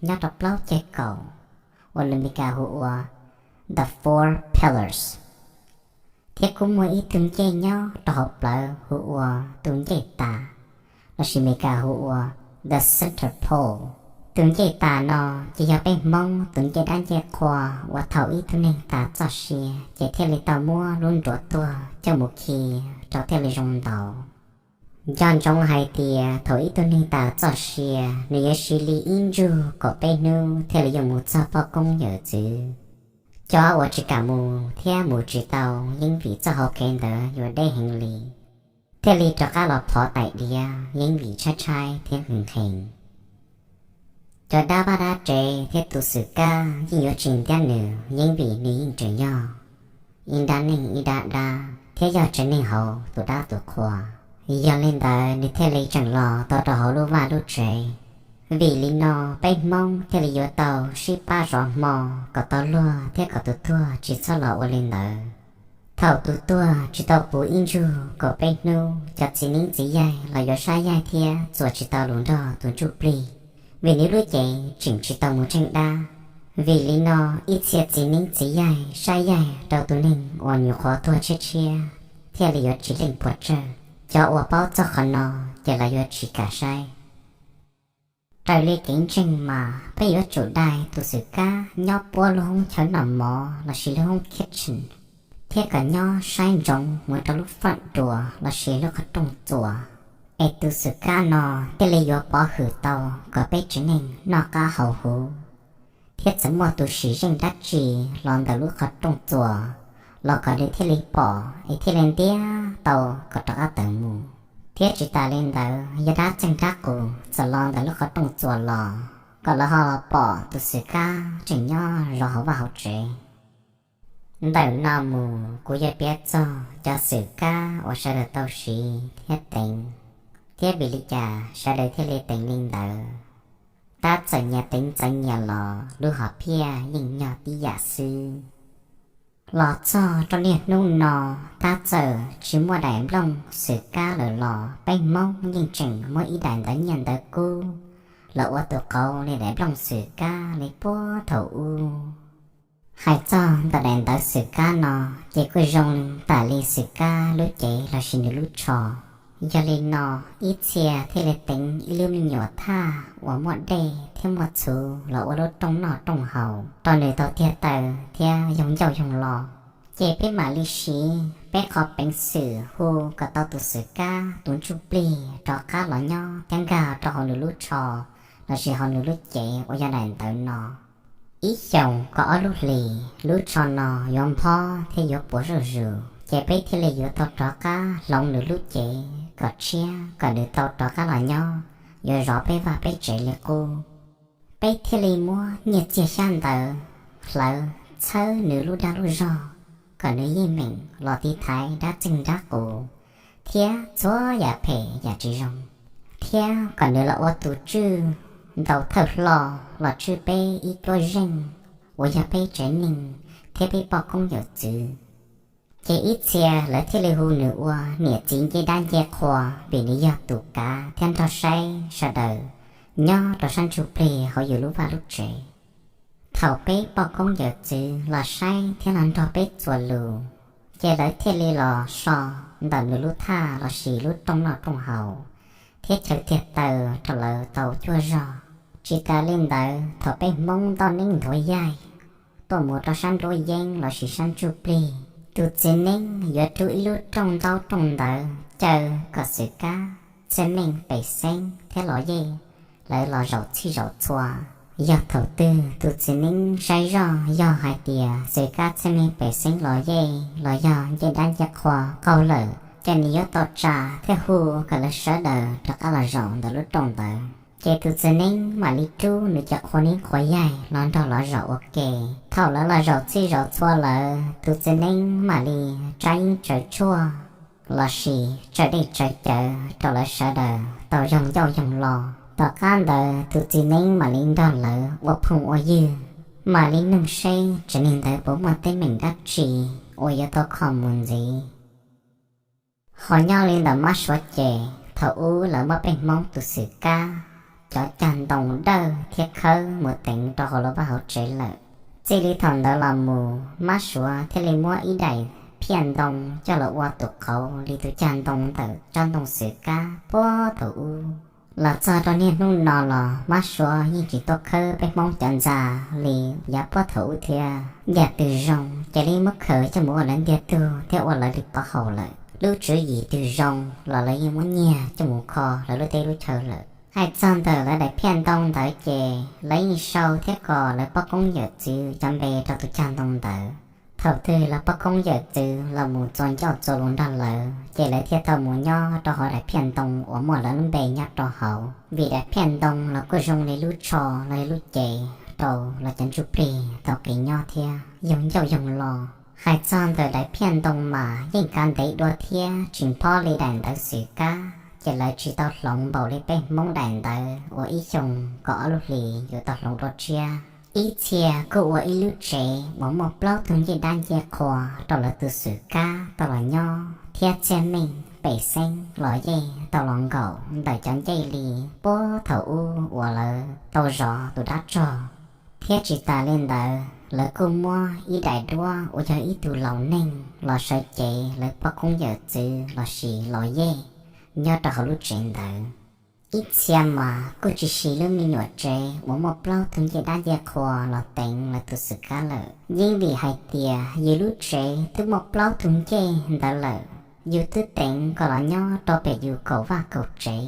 nyob rau plaub ceg kaum uas lus Meskas hu ua The Four Pillars, thiab kuj muaj ib tug ncej nyob rau hauv plawv hu ua tus ncej tas, lossis Meskas hu ua The Center Pole. Tus ncej tas no ces yog peb Hmoob tus ncej dab ncej qhua uas thaum ib tug neeg tas txoj sia ces thiaj li tau muab lub nruas tuag coj mus khi rau thiaj li zoo ntaus. Nco ntsoov hais tias thaum ib tug neeg tas txoj sia nws yuav siv li ib ntsug kaum peb hnub thiaj li yuav mus txog poj koob yawm txwv. Cov uas tsis kam mus thiab mus tsis tau yeej vim txoj hau kev ntawd yuav deb heev li, thiaj li rov qab los phov tais diav yeej vim tshaib tshaib thiab nqhis nqhis. Cov dab vaj dab tsev thiab tus xwm kab yeej yuav tsis ntiab nws yeej vim nws yeej tseem yog ib nrab neeg ib nrab dab thiab yog tsev neeg hauv tus dab tus qhua. Yog li ntawd nws thiaj li tseem los tau rau hauv lub vaj lub tsev. Vim li no peb Hmoob thiaj li yuav tau sib pab zov hmo kom tau luag thiab kom tus tuag tsis txhob los ua li ntawd. Thaum tus tuag tsis tau puv ib ntsug kaum peb hnub cov txiv neeb txiv yaig los yuav saib yaig thiab txuas tsis tau lus nrog tus ntsuj plig, vim nws lub cev tseem tsis tau mus ntseeg dab. Vim li no ib txhia txiv neeb txiv yaig saib yaig rau tus neeg uas nyuam qhuav tuag tshiab tshiab thiaj li yuav tsis leej puas tsawg. Cov uas paub txog qhov no ces lawv yuav tsis kam saib. Raws li kev ntseeg mas peb yuav tsum dai tus xwm kab nyob puab lub hoob chaw noj mov lossis lub hoob kitchen, thiab kom nyob saib ntsoov mus rau lub front door lossis lub qhov rooj txuas, es tus xwm kab no thiaj li yuav pov hwm tau kom peb tsev neeg noj qab haus huv. Thiab txawm muaj tus sim zeej dab tsi los ntawm lub qhov rooj txuas los kom nws thiaj li pom es thiaj li ntiab tau kom rov qab tawm mus. Thiab tsis tas li ntawd yog dab txeeg dab qus txawm los ntawm lub qhov rooj txuas los kom lawv ho los pom tus xwm kab tseem nyob zov hauv vaj hauv tsev. Ntawm no mus kuv yuav piav txog cov xwm kab uas sawv daws tau siv thiab teev, thiab vim li cas sawv daws thiaj li teev li ntawd. Tab txawm nyias teev txawv nyias los lub hom phiaj yeej nyog tib yam xwb. Los txog rau niaj hnub no, tab txawm tsis muaj daim nplooj xwm kab lawm los peb Hmoob yeej tseem muab ib daim ntawv nyiaj ntawv kub los ua tus qauv li daim nplooj xwm kab li puag thaum ub. Hais txog ntawm daim ntawv xwm kab no, ces kuj zoo tas li xwm kab lub cev lossis nws lub tsho. Yog li no, ib txhia thiaj li teev ib lub me nyuam thaj uas muaj dej thiab muaj txhuv los ua lub rooj noj rooj haus rau nws tau tiag taw thiab yoog ncauj yoog lo. Ces peb mam li siv peb qhov peev xwm hu kom tau tus xwm kab tus ntsuj plig rov qab los nyob thiab nkag rau hauv nws lub tsho lossis hauv nws lub cev uas yog daim ntawv no. Ib xyoos kaum ob lub hlis, lub tsho no yuav nphob thiab yuav puas zuj zus, ces peb thiaj li yuav tau rov qab hloov nws lub cev kom tshiab kom nws tau rov qab los nyob, yuav zov peb vaj peb tsev li qub. Peb thiaj li muab nyiaj txiag xyab ntawv hlawv txhawb nws lub dag lub zog kom nws yeej meem los tiv thaiv dab txeeg dab qus thiab txhua yam phem yam tsis zoo, thiab kom nws los ua tus tswj ntau thawj hlo los tswj peb ib cuab zeej uas yog peb tsev neeg thiab peb poj koob yawm txwv. Ces ib txhia lawv thiaj li hu nws ua niam txiv ncej dab ncej qhua, vim nws yog tus kav thiab nrog saib sawv daws nyob rau sab ntsuj plig hauv yus lub vaj lub tsev. Thaum peb poj koob yawm txwv los saib thiab los nrog peb txuas lus, ces lawv thiaj li los so ntawm nws lub thaj lossis lub rooj noj rooj haus thiab chaw tiag taw rau lawv tau cuaj zog. Tsis tas li ntawd, thaum peb Hmoob ntoj neeb nthuav yaig tuaj mus rau sab nruab yeeb lossis sab ntsuj plig, tus txiv neeb yuav rub ib lub rooj ntaub rooj ntawv caw kom xwm kab, txhiaj meej, pem xeeb thiab los yej lawv los zaum txhij zaum txhua. Yog thaum twg tus txiv neeb saib zoj yog hais tias xwm kab, txhiaj meej, pem xeeb, los yej los yog ncej dab ncej qhua qaug lawm, ces nws yuav tau tsa thiab hu kom lawv sawv daws rov qab los zaum ntawm lub rooj ntawd. Ces tus txiv neeb mam li rub nws cov qhua neeb qhua yaig los nrog lawv zaum ua ke. Thaum lawv los zaum txhij zaum txhua lawm, tus txiv neeb mam li tsa yeeb tsaws tshuaj lossis tsaws dej tsaws cawv rau lawv sawv daws tau yoog ncauj yoog lo. Tom qab ntawd tus txiv neeb mam li nrog lawv ua phooj ua ywg, mam li noog seb tsev neeg ntawd puas muaj teeb meem dab tsi uas yuav tau kho mus ntxiv. Ho nyob li ntawm Mab Suav ces thaum ub lawv muab peb Hmoob tus xwm kab cov cag ntoo dawj thiab khawb mus teev rau hauv lub vaj hauv tsev lawm. Txij li thaum ntawd los mus Mab Suav thiaj li muab ib daim phiaj ntoo coj los ua tus qauv li tus cag ntoo ntawm tsob ntoo xwm kab puag thaum ub. Los txog rau niaj hnub no los Mab Suav yeej tsis tuaj khawb peb Hmoob cov ntxa li yav puag thaum ub thiab. Yam twg zoo ces lawv muab khaws coj mus ua lawv ntiag tug thiab ua lawv li pov haum lawm. Lub tswv yim twg zoo los lawv yeej muab nyiag coj mus kho lawv lub teb lub chaw lawm. Hais txog ntawm lawv daim phiaj ntoo ntawd ces lawv yeej sau thiab kos lawv poj koob yawm txwv cov npe rau tus cag ntoo ntawd. Thaum twg lawv poj koob yawm txwv los mus txuas ncauj txuas lus nrog lawv ces lawv thiaj tau mus nyob rau hauv daim phiaj ntoo uas muaj lawv lub npe nyob rau hauv, vim daim phiaj ntoo los kuj zoo li lub tsho los yog lub cev rau lawv cov ntsuj plig tau kev nyob thiab yoog ncauj yoog lo. Hais txog ntawm daim phiaj ntoo mas yeej kav ntev dua thiab tsis nphob li daim ntawv xwm kab, ces lawv tsis tau hloov npaum li peb Hmoob daim ntawv uas ib xyoos kaum ob lub hlis yuav tau hloov dua tshiab. Ib txhia kuj ua ib lub tsev uas muaj plaub tug ncej dab ncej qhua rau lawv tus xwm kab tau los nyob thiab txhiaj meej, pem xeeb, los yej tau los nkaum ntawm cov ncej li puag thaum ub uas lawv tau zov tus dab tsog. Thiab tsis tas li ntawd, lawv kuj muab ib daim duab uas yog ib tug laus neeg los sawv cev lawv poj koob yawm txwv lossis los yej nyob rau hauv lub tsev ntawd. Ib txhia mas kuj tsis siv lub me nyuam tsev uas muaj plaub tug ncej dab ncej qhua los teev lawv tus xwm kab lawm, yeej vim hais tias yus lub tsev twb muaj plaub tug ncej ntawd lawm, yus twb teev kom los nyob rau pem yus kaum vaj kaum tsev,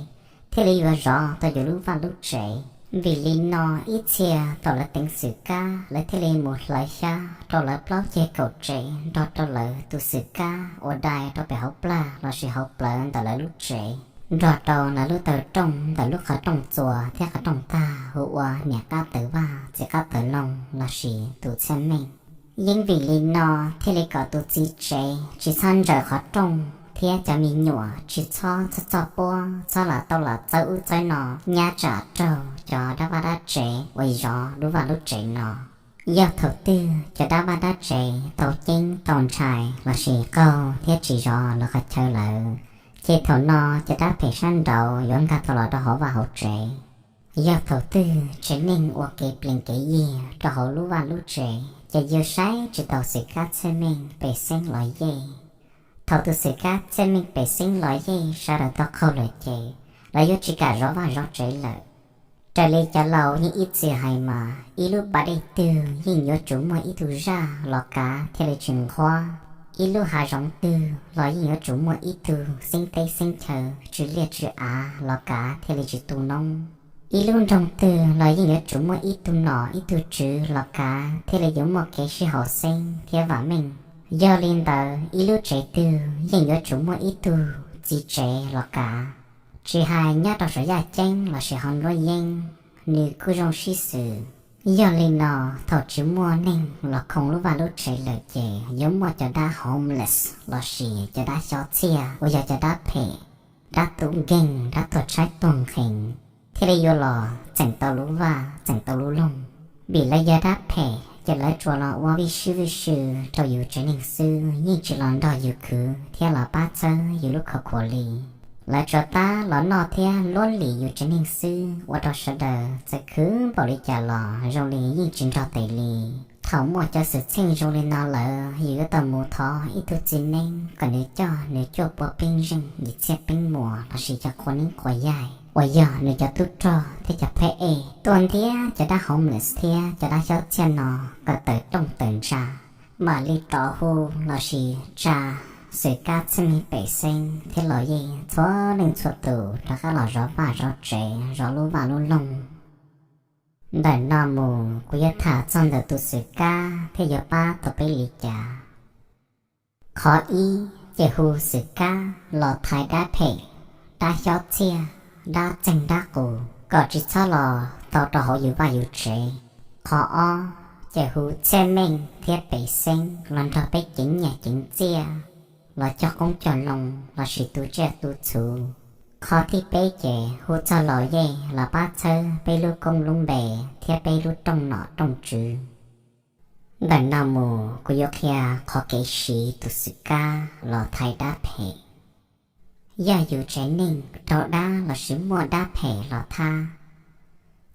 thiaj li yuav zov tau yus lub vaj lub tsev. Vim li no ib txhia thaum lawv teev xwm kab lawv thiaj li mus hlawv xyab rau lawv plaub ceg kaum tsev nrog rau lawv tus xwm kab uas dai rau pem hauv plag lossis hauv plawv ntawm lawv lub tsev, nrog rau lawv lub taw rooj ntawm lub qhov rooj txuas thiab qhov rooj tag hu ua niam qab tawv vaj txiv qab tawv loog lossis tus txhiaj meej. Yeej vim li no thiaj li kom tus txiv tsev tsis txhob ntsaws qhov rooj thiab cov me nyuam tsis txhob txog txoj puab txhob lam tau lam txawb ub txawb no nyab tsam raug cov dab vaj dab tsev uas zov lub vaj lub tsev no. Yog thaum twg cov dab vaj dab tsev tau ceeb tau ntshai lossis qaug thiab tsis zov lawv qhov chaw lawm, ces thaum no cov dab phem sab nraud yuav nkag tau los rau hauv vaj hauv tsev. Yog thaum twg tsev neeg ua kev plees kev yig rau hauv lub vaj lub tsev ces yus saib tsis taus xwm kab txhiaj meej pem xeeb los yej. Thaum tus xwm kab txhiaj meej pem xeeb los yej sawv daws tau qaug lawm ces lawv yuav tsis kam zov vaj zov tsev lawm. Raws li cov laus yeej ib txwm hais mas ib lub pas dej twg yeej yuav tsum muaj ib tug zaj los kav thiaj li tsis nqhuab. Ib lub hav zoov twg los yeej yuav tsum muaj ib tug xeeb teb xeeb chaw tsw liaj tsw av los kav thiaj li tsis tu noob. Ib lub nroog twg los yeej yuav tsum muaj ib tug nom ib tug tswv los kav thiaj li yuav muaj kev sib haum xeeb thiab vam meej. Yog li ntawd ib lub tsev twg yeej yuav tsum muaj ib tug txiv tsev los kav, tsis hais nyob rau saum yaj ceeb lossis hauv nruab yeeb, nws kuj zoo sib xws. Yog li no, thaum tsis muaj neeg los khoo lub vaj lub tsev lawm ces yuav muaj cov dab homeless lossis cov dab xyob txhiaj uas yog cov dab phem, dab tub nkeeg, dab tuag tshaib tuag nqhis thiaj li yuav los txeem tau lub vaj txeem tau lub loog. Vim lawv yog dab phem ces lawv tsuas los ua vij sib vij sw rau yus tsev neeg xwb, yeej tsis los nrog yus khwv thiab los pab txhawb yus lub khov khuam li. Lawv tsuas tab los noj thiab luab lim yus tsev neeg xwb, ua rau sawv daws txawm khwv npaum li cas los zoo li yeej tsis nrog tes li. Thaum muaj cov xwm txheej zoo li no lawm, yus yuav tau mus thov ib tug txiv neeb kom nws coj nws cuaj pua peeb zeej yim txhiaj peeb muas lossis cov qhua neeb qhua yaig uas yog nws cov tub rog thiab cov phab ej tuaj ntiab cov dab homeless thiab cov dab xyob txhiaj no kom tawm rooj tawm ntsa, mam li rov hu lossis tsa xwm kab txhiaj meej pem xeeb thiab los yej txhua leej txhua tus rov qab los zov vaj zov tsev, zov lub vaj lub loog. Ntawm no mus kuv yuav tham txog ntawm tus xwm kab thiab yuav pab tau peb li cas. Qhov ib, ces hu xwm kab los thaiv dab phem, dab xyob txhiaj, dab txeeg dab qus kom tsis txhob los tau rau hauv yus vaj yus tsev. Qhov ob, ces hu txhiaj meej thiab pem xeeb los nrog peb ceev nyiaj ceev txiaj, los cog qoob cog loo lossis tu tsiaj tu txhu. Qhov thib peb ces hu txog los yej los pab txhawb peb lub koob lub npe thiab peb lub rooj nom rooj tswv. Ntawm no mus kuv yuav qhia qhov kev siv tus xwm kab los thaiv dab phem. Yog yus tsev neeg raug dab lossis muaj dab phem los thab,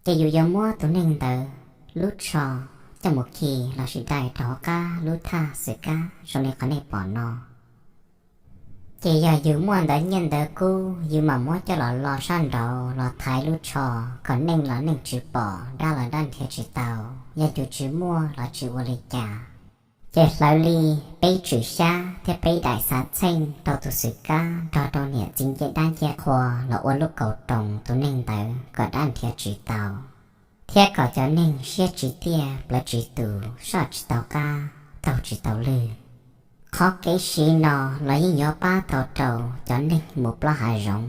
ces yus yuav muab tus neeg ntawd lub tsho coj mus khi lossis dai rau hauv qab lub thaj xwm kab zoo li qhov nej pom no. Ces yog yus muaj ntawv nyiaj ntawv kub, yus mam muab coj los lo sab nraud los thaiv lub tsho kom neej los neej tsis pom, dab los dab nrhiav tsis tau. Yog yus tsis muaj los tsis ua li cas. Ces hlawv li peb tswm xyab thiab peb daim xav txheej rau tus xwm kab nrog rau niam txiv ncej dab ncej qhua los ua lub kaus roos tus neeg ntawd kom dab nrhiav tsis tau, thiab kom cov neeg siab tsis tiaj plawv tsis tus soj tsis tau qab taug tsis tau lwg. Qhov kev siv no los yeej yuav pab tau rau cov neeg mus plob hav zoov,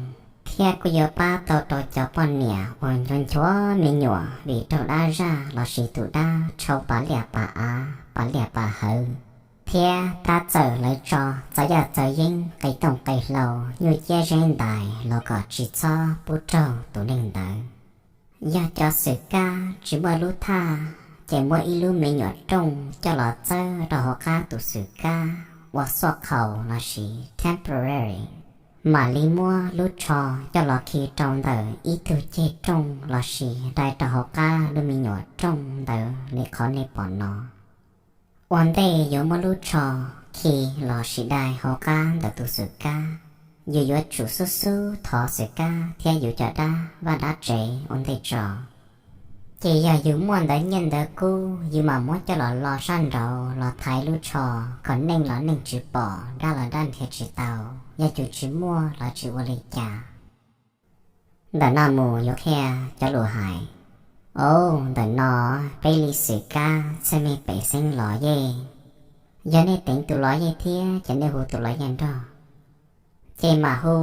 thiab kuj yuav pab tau rau cov poj niam uas nchuav nchuav me nyuam vim raug dab zaj lossis tus dab tshau pas liaj pas av pas liaj pas hawv, thiab tab txawm lawv tso txav yaj txav yeeb qe tooj qe hlau nyuj ciab zeb ntais los kom tsis txhob pub raug tus neeg ntawd. Yog cov xwm kab tsis muaj lub thaj, ces muab ib lub me nyuam rooj coj los txawb rau hauv qab tus xwm kab ua xuaj qhaus lossis temporary, mam li muab lub tsho coj los khi rau ntawm ib tug ceg rooj lossis dai rau hauv qab lub me nyuam rooj ntawd li qhov nej pom no. Ua ntej yuav muab lub tsho khi lossis dai hauv qab ntawm tus xwm kab, yus yuav tsum xub xub thov xwm kab thiab yus cov dab vaj dab tsev ua ntej tso. Ces yog yus muaj ntawv nyiaj ntawv kub, yus mam muab coj los lo sab nraud los thaiv lub tsho kom neej los neej tsis pom, dab los dab nrhiav tsis tau. Yog yus tsis muaj los tsis ua li cas. Ntawm no mus yuav qhia cov lus hais. Au, ntawm no peb li xwm kab txhiaj meej pem xeeb los yej. Yog nej teev tus los yej thiab ces nej hu tus los yej nrog. Ces mam hu,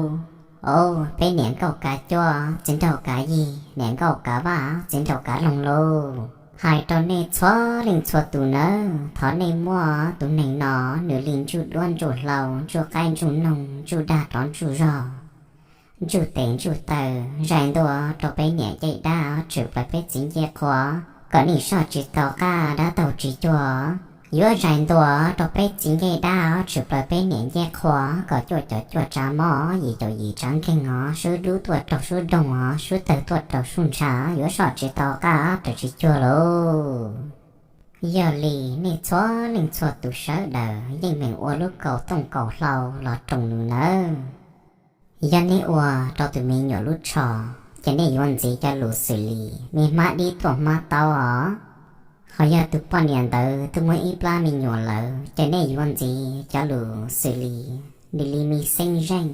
au, peb niam nkauj kav cuab txiv nraug kav yig, niam nkauj kav vaj txiv nraug kav loog lauj. Hais rau nej txhua leej txhua tus nawb, thov nej muab tus neeg no, nws li ntsuj duab ntsuj hlauv, ntsuj qaib ntsuj noog, ntsuj dag rov ntsuj zog, ntsuj tes ntsuj taw, zais ntua rau peb niam ncej dab, tshwm plaws peb txiv ncej qhua, kom nej soj tsis tau qab, dab taug tsis cuag. Yuav zais ntua rau peb txiv ncej dab, tshwm plaws peb niam ncej qhua, kom cuaj caum cuaj tsav mob, yim caum yim tsav nkeeg os, sub dub tuaj raug sub doog os, sub tawg tuaj raug sub ntsha, yuav soj tsis tau qab, raws tsis cuag lauj. Yog li nej txhua leej txhua tus sawv daws yeej meem ua lub kaus tooj kaus hlau los roos nws nawb. Yog nej ua rau tus me nyuam lub tsho, ces nej yuav ntxiv cov lus xws li me hmab dib tuaj hmab taub os. Ho yog tus poj niam ntawd twb muaj ib plab me nyuam lawm, ces nej yuav ntxiv cov lus xws li, nws li me xeeb zeej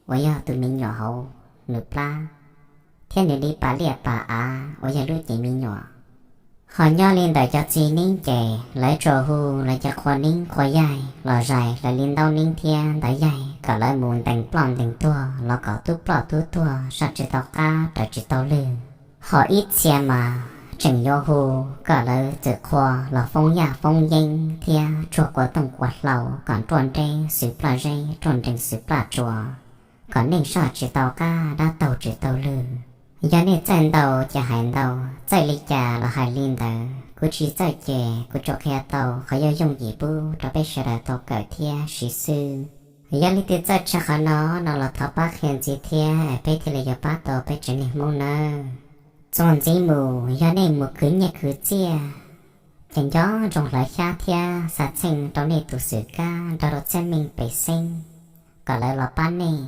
uas yog tus me nyuam hauv nws plab, thiab nws li pas liaj pas av uas yog lub cev me nyuam. Ho nyob li ntawm cov txiv neeb ces lawv tsuas hu lawv cov qhua neeb qhua yaig los zais lawv li ntaub neeb thiab ntawv yaig kom lawv mus ntees ploj ntees tuag los kom tub ploj tub tuag soj tsis tau qab raws tsis tau lwg. Ho ib txhia mas tseem yuav hu kom lawv txwm qhua los foob yaj foob yeeb thiab tsuag kua tooj kua hlau kom ruaj nreb xws plaj zeb ruaj nrees xws plaj tsua, kom neeg soj tsis tau qab dab taug tsis tau lwg. Yog nej txawj ntau ces hais ntau, txawj li cas los hais li ntawd, kuv tsis txawj ces kuv tsuas qhia tau qhov yooj yooj yim pub rau peb sawv daws tau kawm thiab siv xwb. Yog leej twg txawj tshaj qhov no no los thov pab qhia ntxiv thiab peb thiaj li yuav pab tau peb tsev neeg Hmoob nawb. Txuas ntxiv mus yog nej mus khwv nyiaj khwv txiaj, ces nco ntsoov hlawv xyab thiab xa txheej rau nej tus xwm kab nrog rau txhiaj meej pes xeeb kom lawv los pab nej.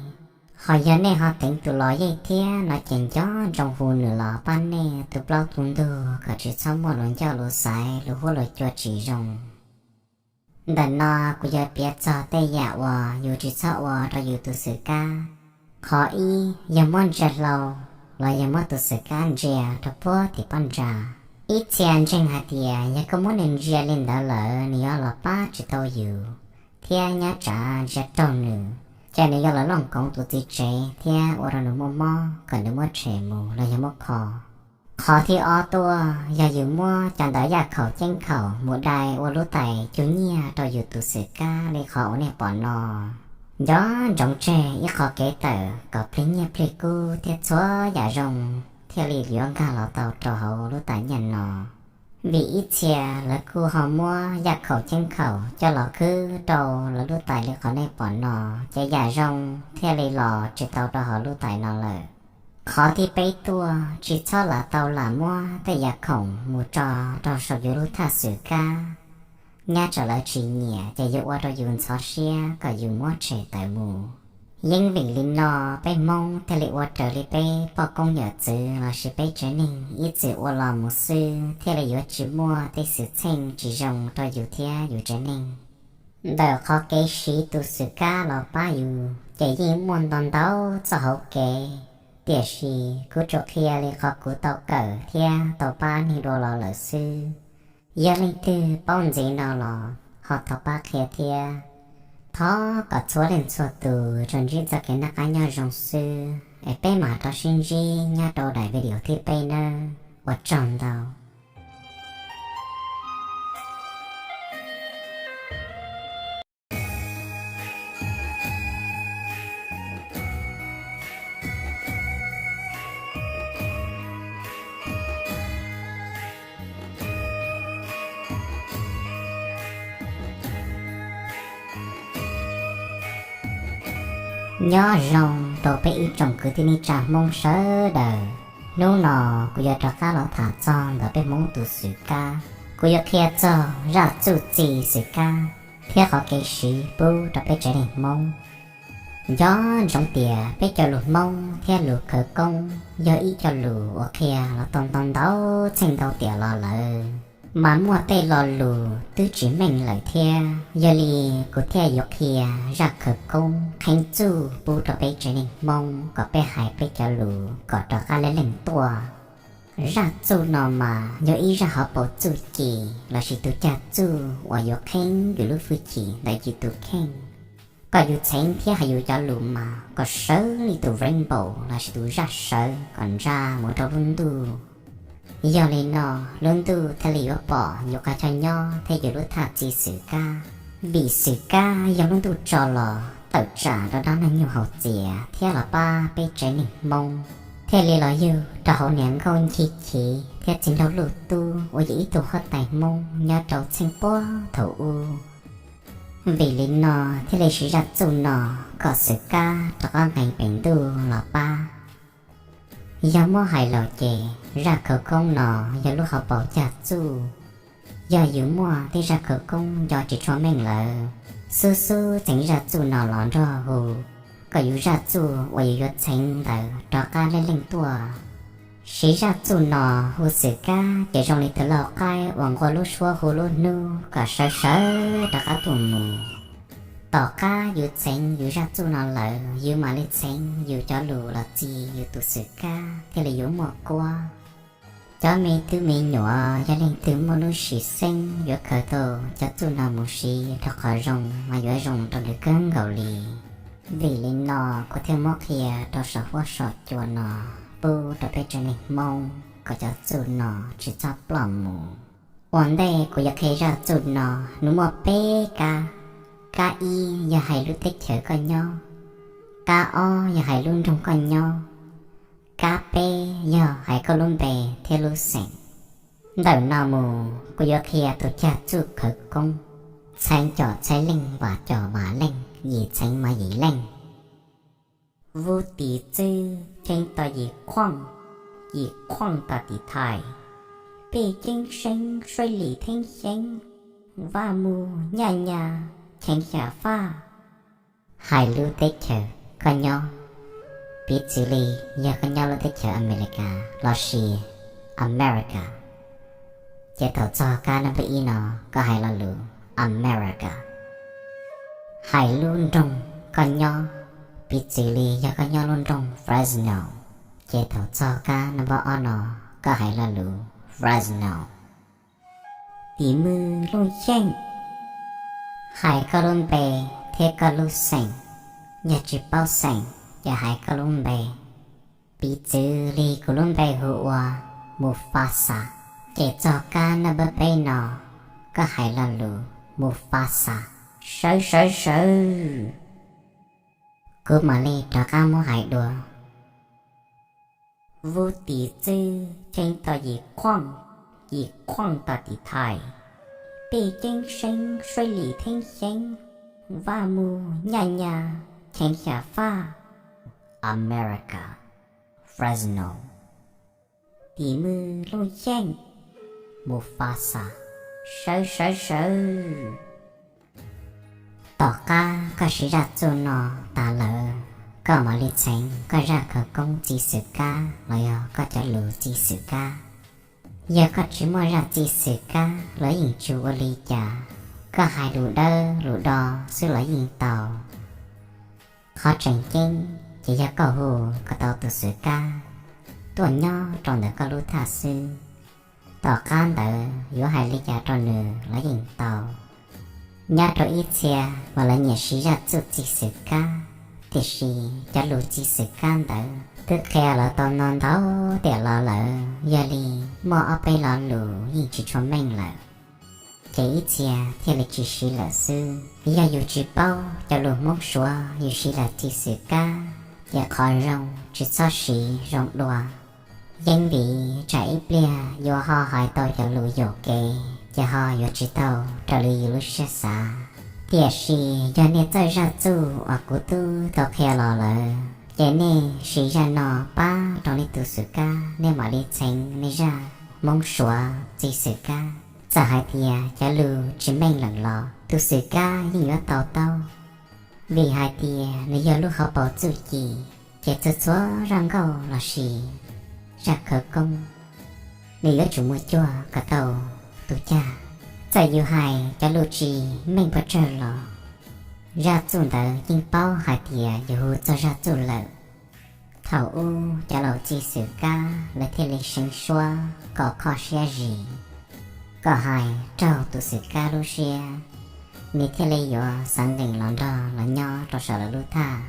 Ho yog nej ho teev tus los yej thiab no ces nco ntsoov hu nws los pab nej tu plaub tu ntug kom tsis txhob muaj lus ncauj lus xaiv lus huab lus cua tsis zoo. Ntawm no kuv yuav piav txog tej yam uas yus tsis txhob ua rau yus tus xwm kab. Qhov ib, yog muab ntsia hlau los yog muab tus xwm kab ntsia rau puag tim pob ntsa. Ib txhia ntseeg hais tias yog koj muab nws ntsia li ntawd lawm nws yuav los pab tsis tau yus thiab nyab tsav ntsia raug nws, ces nws yuav los looj koov tus txiv tsev thiab ua rau nws muaj mob kom nws muab tshem mus los yog muab kho. Qhov thib ob tuaj, yog yus muab cov ntawv yaj khaum ceeb khaum mus dai ua lub tais cug nyiaj rau yus tus xwm kab li qhov uas nej pom no, nco ntsoov tseg ib qho kev tawm kom plig nyiaj plig kub thiab txhua yam zoo thiaj li yuav nkag los tau rau hauv lub tais nyiaj no. Vim ib txhia lawv kuj ho muab yaj khaum ceeb khaum coj los khwb rau lawv lub tais li qhov nej pom no, ces yam zoo thiaj li los tsis tau rau hauv lub tais no lawm. Qhov thib peb tuaj, tsis txhob lam tau lam muab tej yam khoom mus tso rau saum yus lub thaj xwm kab, nyab tsam lawv tsis nyiam ces yuav ua rau yus ntxhov siab kom yus muab tshem tawm mus. Yeej vim li no peb Hmoob thiaj li ua raws li peb poj koob yawm txwv lossis peb tsev neeg ib txwm ua los mus xwb thiaj li yuav tsis muaj tej xwm txheej tsis zoo rau yus thiab yus tsev neeg. Ntawm qhov kev siv tus xwm kab los pab yus ces yeej muaj ntau ntau txoj hauv kev, tiam sis kuv tsuas qhia li qhov kuv tau kawm thiab tau pab neeg dua los lawm xwb. Yog leej twg paub ntxiv no los ho thov pab qhia thiab. Thov kom txhua leej txhua tus tsuas ntsib txoj kev noj qab nyob zoo xwb es peb mam rov sib ntsib nyob rau daim video thib peb nawb. Ua tsaug ntau. Nyob zoo rau peb ib tsoom kwv tij neej tsa Hmoob sawv daws. Hnub no kuv yuav rov qab los tham txog ntawm peb Hmoob tus xwm kab. Kuv yuav qhia txog zaj txuj ci xwm kab thiab qhov kev siv pub rau peb tsev neeg Hmoob. Nco ntsoov tias peb cov lus Hmoob thiab lus khawv koob yog ib co lus uas qhia los tau ntau ntau txheej ntau tiam los lawm, mas muaj tej lo lus twb tsis meej lawm thiab. Yog li kuv thiaj yuav qhia zaj khawv koob qhia txuj pub rau peb tsev neeg Hmoob kom peb hais peb cov lus kom rov qab leej leej tuaj. Zaj txuj no mas yog ib zaj hauv paus txuj ci lossis tus cag txuj uas yuav qhia yus lub hwj chim ntawm yus tus kheej, kom yus txheev thiab hais yus cov lus mas kom sawv li tus rainbow lossis tus zaj sawv kom ntsa mus rau lub ntuj. Yog li no, lub ntuj thiaj li yuav pom yus qhov chaw nyob thiab yus lub thaj txi xwm kab. Vim xwm kab yog lub ntuj tso los tawm tsam rau dab neeg nyuj haus txias thiab los pab peb tsev neeg Hmoob, thiaj li los yug rau hauv niam nkauj Nchig Chiv thiab Txiv Nraug Luj Tub uas yog ib tug huab tais Hmoob nyob rau txheej puag thaum ub. Vim li no thiaj li siv zaj txuj no kom xwm kab rov qab nqes pem ntuj los pab. Yog muab hais los ces zaj khawv koob no yog lub hauv paus cag txuj. Yog yus muaj tej zaj khawv koob nco tsis tshua meej lawm, xub xub txeev zaj txuj no los nrog hu, kom yus zaj txuj uas yus yuav txheev ntawd rov qab leej leej tuaj. Siv zaj txuj no hu xwm kab ces zoo li tus lauj qaib uas nqua lub suab hu lub hnub kom sawv sawv rov qab tuaj mus. Tom qab yus txheev yus zaj txuj no lawm, yus mam li txheev yus cov lus los txi yus tus xwm kab thiaj li yuav muaj kuab. Cov me tub me nyuam, yog leej twg muaj lub sim xeeb yuav khaws tau cov txuj no mus siv rau qhov zoo mas yuav zoo rau nws kawg nkaus li. Vim li no kuv thiaj muab qhia rau saum huab saum cua no pub rau peb tsev neeg Hmoob kom cov txuj no tsis txhob ploj mus. Ua ntej kuv yuav qhia zaj txuj no, nws muaj peb kab. Kab ib yog hais lub teb chaws koj nyob, kab ob yog hais lub nroog koj nyob, kab peb yog hais koj lub npe thiab lub xeem. Ntawm no mus kuv yuav qhia tus cag txuj khawv koob, txheev com txheev leej, vam com vam leej, yim txheev mov yim leej. Vub tis txwb cheeb to yim khuooj, yim khuooj to tis thais, pej ceeb seeb suaib lis theeb xyeeb, vaj muj nyaj nyas cheev xya faj. Hais lub teb chaws koj nyob, piv txwv li yog koj nyob lub teb chaws Amelikas lossis America, ces thaum txog kab nab npawb ib no koj hais lo lus America. Hais lub nroog koj nyob, piv txwv li yog koj nyob lub nroog Fresno, ces thaum txog kab nab npawb ob no koj hais lo lus Fresno. Tis mwj looj xyeej, hais koj lub npe thiab koj lub xeem. Yog tsis paub xeem ces hais koj lub npe. Piv txwv li kuv lub npe hu ua Mufasa, ces txog kab nab npawb peb no koj hais lo lus Mufasa. Sawv sawv sawv, kuv mam li rov qab muab hais dua. Vub tis txwb cheeb to yim khuooj, yim khuooj to tis thais, pej ceeb seeb suaib lis theeb xyeeb, vaj muj nyaj nyas cheev xya faj. America, Fresno. Tis mwj looj xyeej, Mufasa. Sawv sawv sawv. Tom qab koj siv zaj txuj no tas lawm, koj mam li txheev koj zaj khawv koob txi xwm kab los yog koj cov lus txi xwm kab. Yog koj tsis muaj zaj txi xwm kab los yeej tsis ua li cas, koj hais lus dawb lus do xwb los yeej tau. Qhov tseem ceeb ces yog koj hu kom tau tus xwm kab tuaj nyob rau ntawm koj lub thaj xwb. Tom qab ntawd yuav hais li cas rau nws los yeej tau. Nyob rau ib txhia uas lawv nyiam siv zaj txuj txi xwm kab, tiam sis cov lus txi xwm kab ntawd twb qhia lawv tau no ntau tiam los lawm, yog li muaj ob peb lo lus yeej tsis tshua meej lawm, ces ib txhia thiaj li tsis siv lawm xwb. Yog yus tsis paub cov lus Hmoob Suav yus siv los txi xwm kab, ces qhov zoo tsis txhob siv zoo dua. Yeej vim tsam ib pliag yus ho hais tau cov lus yuam kev ces ho yuav tsis tau raws li yus lub siab xav. Tiam sis yog nej txawj zaj txuj uas kuv twb tau qhia los lawm, ces nej siv zaj no pab rau nej tus xwm kab, nej mam li txheev nej zaj Hmoob Suav txi xwm kab. Txawm hais tias cov lus tsis meej lawm los tus xwm kab yeej yuav tau taub, vim hais tias nws yog lub hauv paus txuj ci, ces txhua txhua zaj nkauj lossis zaj khawv koob nws yuav tsum mus cuag kom tau tus cag. Txawm yus hais cov lus tsis meej pes tsawg los zaj txuj ntawd yeej paub hais tias yus hu txog zaj txuj lawm. Thaum ub cov laus txi xwm kab lawv thiaj li seev suab kom kho siab zis, kom hais raug tus xwm kab lub siab, nws thiaj li yuav xav nqes los nrog los nyob rau saum lawv lub thaj.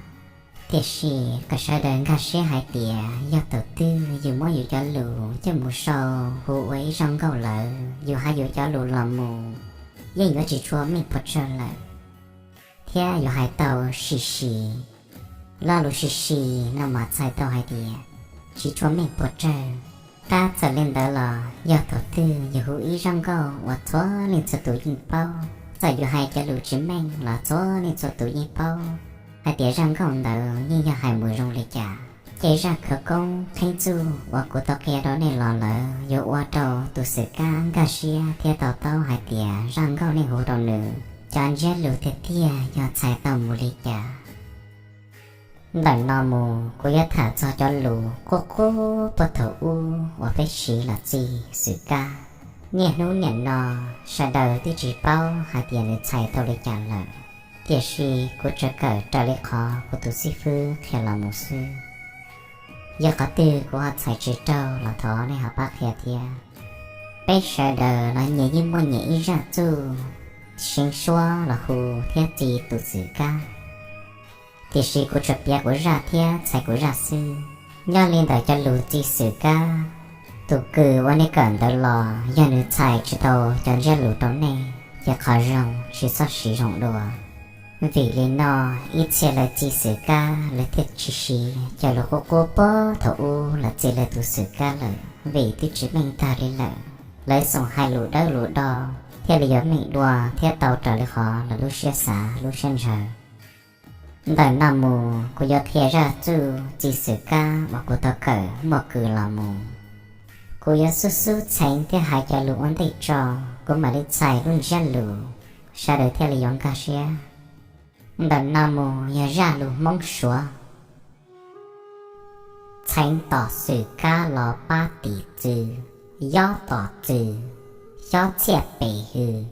Tiam sis kom sawv daws nkag siab hais tias yog thaum twg yus muab yus cov lus coj mus sau hu ua ib zaug nkauj lawm, yus hais yus cov lus los mus yeej yuav tsis tshua meej puas tsawg lawm, thiab yuav hais tau sim sim. Lo lus sim sim no mas txhais tau hais tias tsis tshua meej puas tsawg. Tab txawm li ntawd los yog thaum twg yus hu ib zaug nkauj uas txhua leej txhua tus yeej paub, txawm yus hais cov lus tsis meej los txhua leej txhua tus yeej paub hais tias zaug nkauj ntawd yeej yog hais mus zoo li cas. Ces zaj khawv koob qheeb txuj uas kuv tau qhia rau nej los lawm yuav ua rau tus xwm kab nkag siab thiab to taub hais tias zaj nkauj nej hu rau nws cov ntsiab lus tiag tiag yog txhais tau mus li cas. Ntawm no mus kuv yuav tham txog cov lus qub qub puag thaum ub uas peb siv los txi xwm kab. Niaj hnub niam no sawv daws twb tsis paub hais tias nws txhais tau li cas lawm, tiam sis kuv tsuas kawm raws li qhov kuv tus xib fwb qhia los mus xwb. Yog qhov twg kuv ho txhais tsis raug los thov nej ho pab qhia thiab. Peb sawv daws los nyias yeej muaj nyias ib zaj txuj seev suab los hu thiab txi tus xwm kab, tiam sis kuv tsuas piav kuv zaj thiab txhais kuv zaj xwb. Nyob li ntawm cov lus txi xwm kab, tus kws uas nej kawm ntawd los yog nws txhais tsis tau cov ntsiab lus rau nej ces qhov zoo tsis txhob siv zoo dua. Vim li no, ib txhia lawv txi xwm kab lawv thiaj tsis siv cov lus qub qub puag thaum ub los txi lawv tus xwm kab lawm, vim twb tsis meej tag li lawm. Lawv xoom hais lus dawb lus do thiaj li yuav meej dua thiab tau raws li qhov lawv lub siab xav lub siab ntshaw. Ntawm no mus kuv yuav qhia zaj txuj txi xwm kab uas kuv tau kawm muaj kws los mus. Kuv yuav xub xub txheev thiab hais cov lus ua ntej tso, kuv mam li txhais lub ntsiab lus, sawv daws thiaj li yuav nkag siab. Ntawm no mus yog zaj lus Hmoob Suav. Txheev tom xwm kab los pab tim txwv, yob tom txwv, xyob txhiaj pes hws,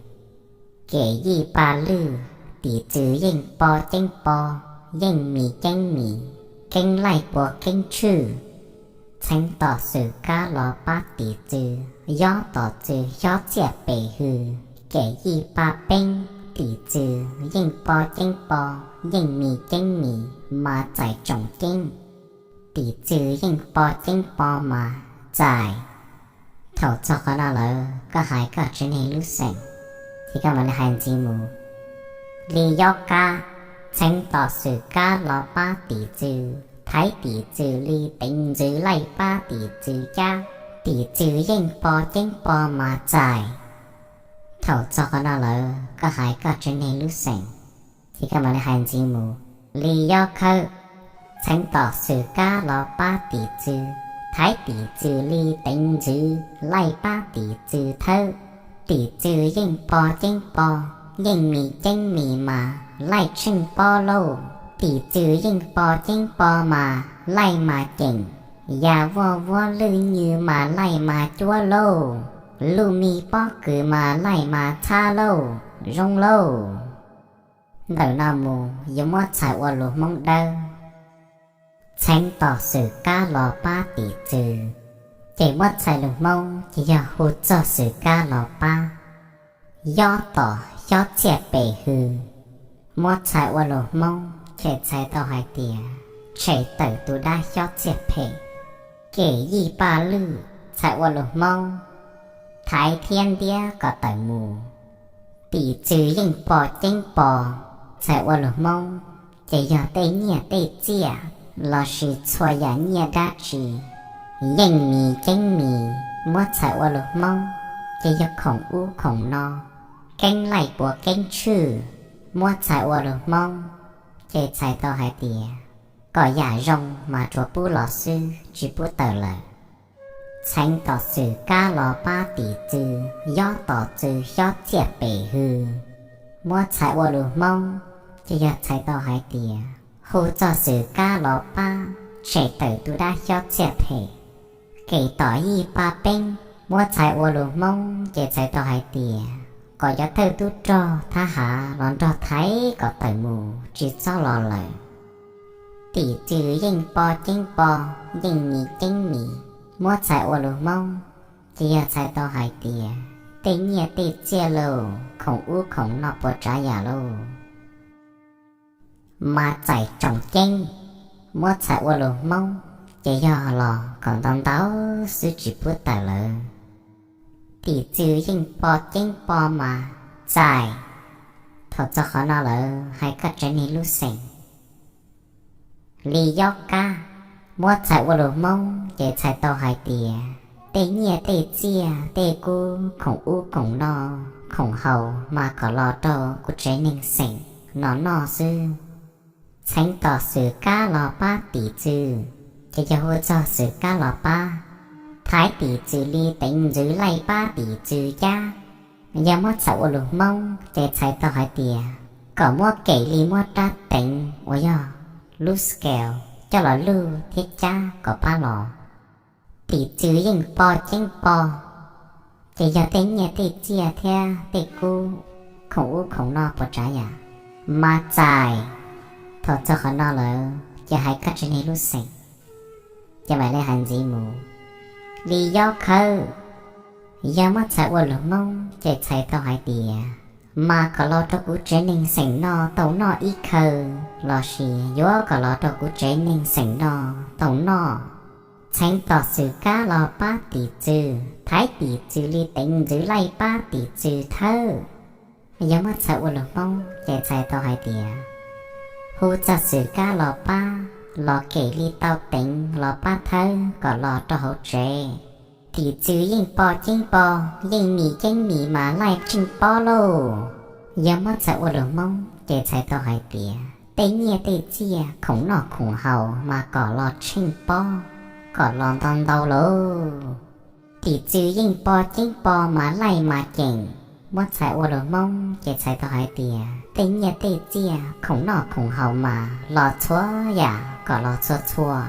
kem yij pa lwj, tim txwv yeej po ceeb po, yeej mis ceeb mis, keeb laij pua keeb tshwj. Txheev tom xwm kab los pab tim txwv, yob tom txwv, xyob txhiaj pes hws, kem yij pa peeb, tim txwv yeej po ceeb po, yeej mis ceeb mis, mas txais tsoom ceeb. Tim txwv yeej po ceeb po mas txais. Thaum txog qhov no lawm koj hais koj tsev neeg lub xeem, ces koj mam li hais ntxiv mus. Li yob kab, txheev tom xwm kab los pab tim txwv, thaiv tim txwv li teev ntxwv laij pab tim txwv cab, tim txwv yeej po ceeb po mas txais. Thaum txog qhov no lawm koj hais koj tsev neeg lub xeem, ces koj mam li hais ntxiv mus. Li yob khawb, txheev tom xwm kab los pab tim txwv, thaiv tim txwv li teev ntxwv laij pab tim txwv thawb, tim txwv yeej po ceeb po, yeej mis ceeb mis mas laij tsheej pob lauj, tim txwv yeej po ceeb po mas laij mas ceem, ya vuaj vuab lwj nywj mas laij mas cuab lauj, luj mis pob kws mas laij mas txhab lauj, zoo lauj. Ntawm no mus yuav muab txhais ua lus Hmoob Dawb. Txheev tom xwm kab los pab tim txwv, ces muab txhais lus Hmoob ces yog hu txog xwm kab los pab. Yob tom xyob txhiaj pes hws, muab txhais ua lus Hmoob ces txhais tau hais tias tshem tawm tus dab xyob txhiaj phem. Kem yij paj lwj, txhais ua lus Hmoob, thaiv thiab ntiab kom tawm mus. Tim txwv yeej po ceeb po, txhais ua lus Hmoob ces yog tej nyiaj tej txiaj lossis txhua yam nyiaj dab tsi. Yeej mis ceeb mis, muab txhais ua lus Hmoob ces yog khoom ub khoom no, keeb laij puav keeb tshwj, muab txhais ua lus Hmoob ces txhais tau hais tias kom yam zoo mas tsuas pub los xwb tsis pub tawm lawm. Txheev tom xwm kab los pab tim txwv, yob tom txwv xyob txhiaj pes hws, muab txhais ua lus Hmoob ces yog txhais tau hais tias hu txog xwm kab los pab tshem tawm tus dab xyob txhiaj phem. Kem tom yij paj peeb, muab txhais ua lus Hmoob ces txhais tau hais tias kom cov thawj tub rog thab hav los nrog thaiv kom tawm mus tsis txhob los lawm. Tim txwv yeej po ceeb po, yeej mis ceeb mis, muab txhais ua lus Hmoob ces yog txhais tau hais tias tej nyiaj tej txiaj lauj, khoom ub khoom no puas tsav yam lauj, mas txais tsoom ceeb. Muab txhais ua lus Hmoob ces yog los kom ntau ntau xwb tsis pub tawm lawm. Tim txwv yeej pom ceeb pom mas txais. Thaum txog qhov no lawm hais koj tsev neeg lub xeem li yob kab. Muab txhais ua lus Hmoob ces txhais tau hais tias tej nyiaj tej txiaj tej kub khoom ub khoom no khoom haus mas kom los rau kuv tsev neeg xeem no noj xwb. Txheev tom xwm kab los pab tim txwv, ces yog hu txog xwm kab los pab. Thaiv tim txwv li teev ntxwv laij pab tim txwv cab. Yog muab txhais ua lus Hmoob ces txhais tau hais tias kom muab kem li muab rab teev uas yog lub scale coj los luj thiab cab kom pab los. Tim txwv yeej pom ceeb pom, ces yog tej nyiaj tej txiaj thiab tej kub khoom ub khoom no puas tsav yam mas txais. Thaum txog qhov no lawm ces hais koj tsev neeg lub xeem, ces mam li hais ntxiv mus li yob khawb. Yog muab txhais ua lus Hmoob ces txhais tau hais tias mas kom los rau kuv tsev neeg xeem no tau noj ib khawv lossis yuav kom los rau kuv tsev neeg xeem no tau noj. Txheev tom xwm kab los pab tim txwv, thaiv tim txwv li teev ntxwv laij pab tim txwv thawb. Yog muab txhais ua lus Hmoob ces txhais tau hais tias hu txog xwm kab los pab, los kem li tau teev los pab thawb kom los rau hauv tsev. Tim txwv yeej pom ceeb pom, yeej mis ceeb mis mas laij tsheej pob lauj. Yog muab txhais ua lus Hmoob ces txhais tau hais tias tej nyiaj tej txiaj khoom noj khoom haus mas kom los tsheej pob, kom los ntau ntau lauj. Tim txwv yeej pom ceeb pom mas laij mas ceem. Muab txhais ua lus Hmoob ces txhais tau hais tias tej nyiaj tej txiaj khoom noj khoom haus mas los txhua yam kom los txhua txhua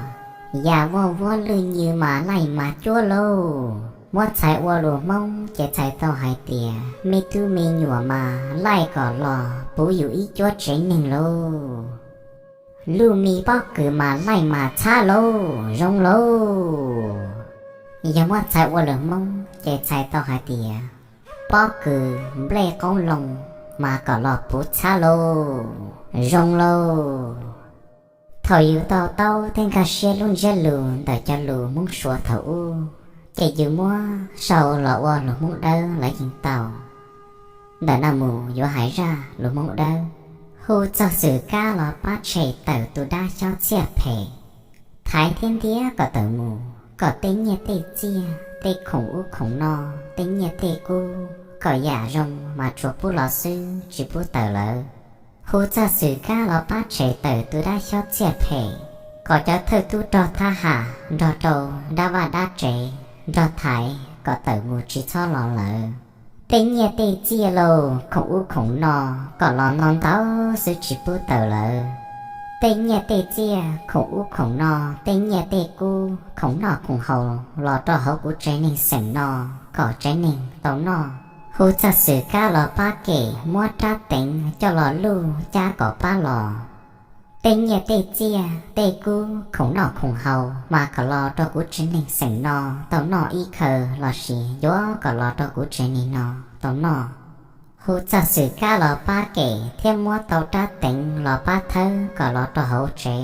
yam, vuaj vuab lwj nyw mas laij mas cuab lauj. Muab txhais ua lus Hmoob ces txhais tau hais tias me tub me nyuam mas laij kom los puv yus ib cuab tsev neeg lauj. Luj me pob kws mas laij mas txhab lauj, zoo lauj. Yog muab txhais ua lus Hmoob ces txhais tau hais tias pob kws nplej qoob loo mas kom los puv txhab lauj, zoo lauj. Thaum yus to taub thiab nkag siab lub ntsiab lus ntawm cov lus Hmoob Suav thaum ub, ces yus muab sau los ua lus Hmoob Dawb los yeej tau. Ntawm no mus yuav hais zaj lus Hmoob Dawb. Hu txog xwm kab los pab tshem tawm tus dab xyob txiaj phem, thaiv thiab ntiab kom tawm mus, kom tej nyiaj tej txiaj, tej khoom ub khoom no, tej nyiaj tej kub, kom yam zoo mas tsuas pub los xwb tsis pub tawm lawm. Hu txog xwm kab los pab tshem tawm tus dab xyob txiaj phem, kom cov thawj tub rog thab ham nrog rau dab vaj dab tsev nrog thaiv kom tawm mus tsis txhob los lawm. Tej nyiaj tej txiaj lauj, khoom ub khoom no kom los ntau ntau xwb tsis pub tawm lawm. Tej nyiaj tej txiaj, khoom ub khoom no, tej nyiaj tej kub, khoom noj khoom haus los rau hauv kuv tsev neeg xeem no kom tsev neeg tau noj. Hu txog xwm kab los pab kem, muab rab teev coj los luj cab kom pab los. Tej nyiaj tej txiaj, tej kub, khoom noj khoom haus mas kom los rau kuv tsev neeg xeem no tau noj ib khawv lossis yuav kom los rau kuv tsev neeg no tau noj. Hu txog xwm kab los pab kem thiab muab tau rab teev los pab thawb kom los rau hauv tsev.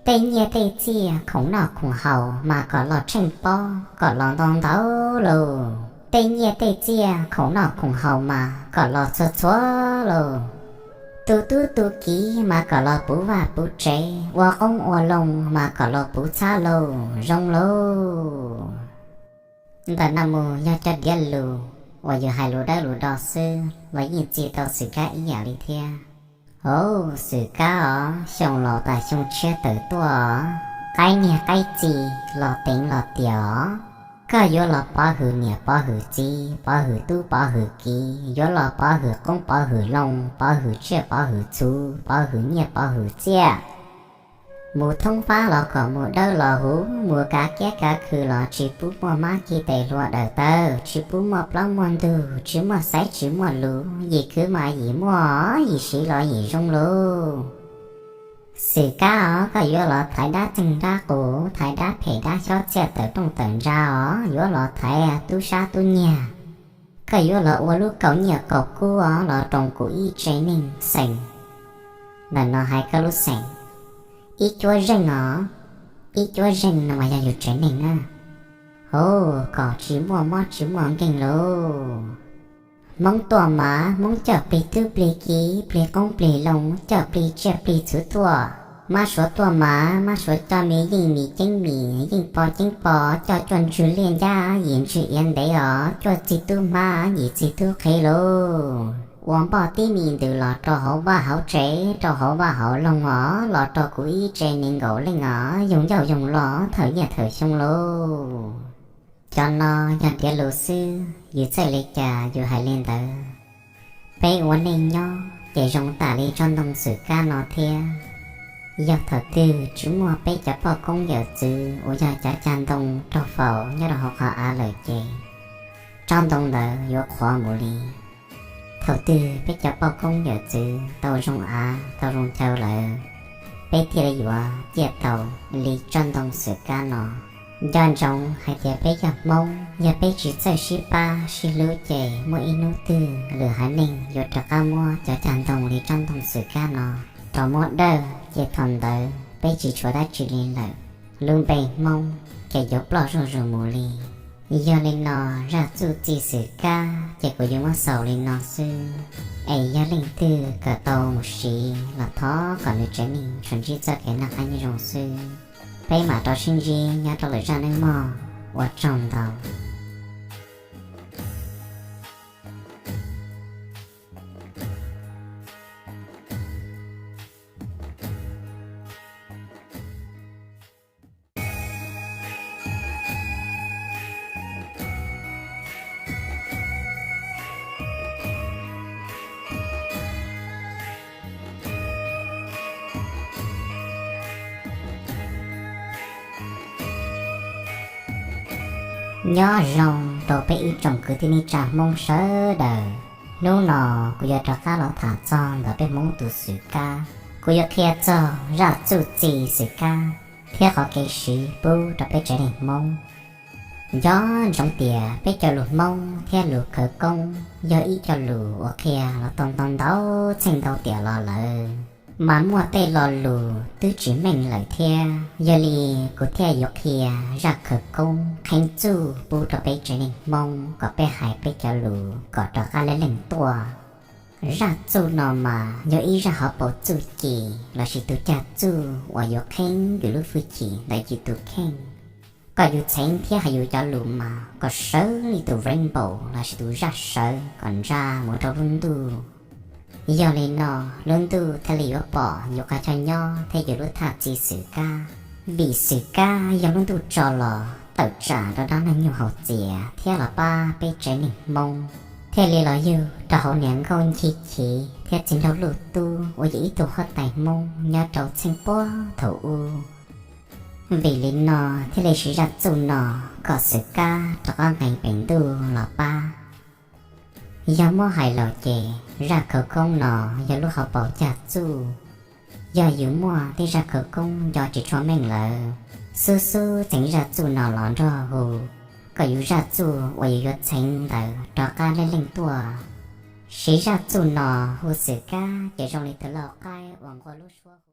Tej nyiaj tej txiaj, khoom noj khoom haus mas kom los tsheej pob kom los ntau ntau lauj. Tej nyiaj tej txiaj, khoom noj khoom haus mas kom los txhua txhua lauj. Tu tub tu kiv mas kom los puv vaj puv tsev, ua qoob ua loo mas kom los puv txhab lauj, zoo lauj. Ntawm no mus yog cov diav lus uas yus hais lus dawb lus do xwb los yeej txi tau xwm kab ib yam li thiab. Hauv xwm kab os, xyoo laus tas xyoo tshiab tawm tuaj os, qaib niag qaib txiv los teev los tiam os. Koj yuav los pov hwm niam pov hwm txiv, pov hwm tub pov hwm kiv, yuav los pov hwm qoob pov hwm loo, pov hwm tsiaj pov hwm txhu, pov hwm nyiaj pov hwm txiaj. Mus thoob fab los kom mus dawb los huv, mus kav kiab kav khw los tsis pub muaj mab kiv tes hlua daws tawb, tsis pub muaj plaub muaj ntug, tsis muaj xaiv tsis muaj lus, yim khwv mas yim muaj, yim siv los yim zoo lauj. Xwm kab os, koj yuav los thaiv dab txeeg dab qus, thaiv dab phem dab xyob txiaj tawm rooj tawm ntsa os, yuav los thaiv tub sab tub nyiag. Koj yuav los ua lub kaus nyiaj kaus kub os, los roos kuv ib tsev neeg xeem. Ntawm no hais koj lub xeem. Ib cuab zeej os, ib cuab zeej no mas yog yus tsev neeg na. Hauv kom tsis muaj mob tsis muaj nkeeg lauj. Hmoob tuaj mas Hmoob coj plig tub plig ki, plig qoob plig loo, coj plig tsiaj plig txhu tuaj. Mab Suav tuaj mas Mab Suav coj me yeej mis ceeb mis, yeej pos ceeb pos, coj cuaj ntswg liaj ncab yim ntswg iav ntev os, cuaj txig tub hmab yim txig tub qhev lauj. Ua npoj tib me ntws los rau hauv vaj hauv tsev, rau hauv vaj hauv loog os, los rau kuv ib tse nees nkaum leej os, yoog ncauj yoog lo thawm nyiaj thawm xyoo lauj. Cov no yog diav lus xwb, yus txawj li cas yus hais li ntawd. Peb ua neej nyob ces zoo tam li tsob ntoo xwm kab no thiab. Yog thaum twg tsis muaj peb cov poj koob yawm txwv uas yog cov cag ntoo raug faus nyob rau hauv qhov av lawm ces tsob ntoo ntawd yuav qhuav mus li. Thaum twg peb cov poj koob yawm txwv tau zoo av tau zoo chaw lawm, peb thiaj li yuav ciaj tau li tsob ntoo xwm kab no. Nco ntsoov hais tias peb yog Hmoob, yog peb tsis txawj sib pab sib hlub ces muaj ib hnub twg lwm haiv neeg yuav rov qab muab cov cag ntoo li tsob ntoo xwm kab no rau muab dawj, ces thaum ntawd peb tsis tshuav dab tsi li lawm. Lub npe Hmoob ces yuav ploj zuj zus mus li. Yog li no, zaj txuj txij xwm kab ces kuv yuav muab xaus li no xwb. Es yog leej twg kawm tau mus siv los thov kom nws tsev neeg tsuas ntsib txoj kev noj qab nyob zoo xwb. Peb mam rov sib ntsib nyob rau lwm zaj neej mog. Ua tsaug ntau. Nyob zoo rau peb ib tsoom kwv tij neej tsa Hmoob sawv daws. Hnub no kuv yuav rov qab los tham txog ntawm peb Hmoob tus xwm kab. Kuv yuav qhia txog zaj txuj txij xwm kab thiab qhov kev siv pub rau peb tsev neeg Hmoob. Nco ntsoov tias peb cov lus Hmoob thiab lus khawv koob yog ib co lus uas qhia los tau ntau ntau txheej ntau tiam los lawm, mas muaj tej lo lus twb tsis meej lawm thiab. Yog li kuv thiaj yuav qhia zaj khawv koob qhia txuj pub rau peb tsev neeg Hmoob kom peb hais peb cov lus kom rov qab leej leej tuaj. Zaj txuj no mas yog ib zaj hauv paus txuj ci lossis tus cag txuj uas yuav qhia yus lub hwj chim ntawm yus tus kheej. Kom yus txheev thiab hais yus cov lus mas kom sawv li tus rainbow lossis tus zaj sawv kom ntsa mus rau lub ntuj. Yog li no, lub ntuj thiaj li yuav pom yus qhov chaw nyob thiab yus lub thaj txi xwm kab. Vim xwm kab yog lub ntuj tso los tawm tsam rau dab neeg nyuj haus txias thiab los pab peb tsev neeg Hmoob, thiaj li los yug rau hauv niam nkauj Nchij Chiv thiab txiv nraug Luj Tub uas yog ib tug huab tais Hmoob nyob rau txheej puag thaum ub. Vim li no thiaj li siv zaj txuj no kom xwm kab rov qab nqes pem ntuj los pab. Yog muab hais los ces zaj khawv koob no yog lub hauv paus cag txuj. Yog yus muaj tej zaj khawv koob nco tsis tshua meej lawm, xub xub txheev zaj txuj no los nrog hu, kom yus zaj txuj uas yus yuav txheev ntawd rov qab leej leej tuaj. Siv zaj txuj no hu xwm kab ces zoo li tus lauj qaib uas nqua lub suab hu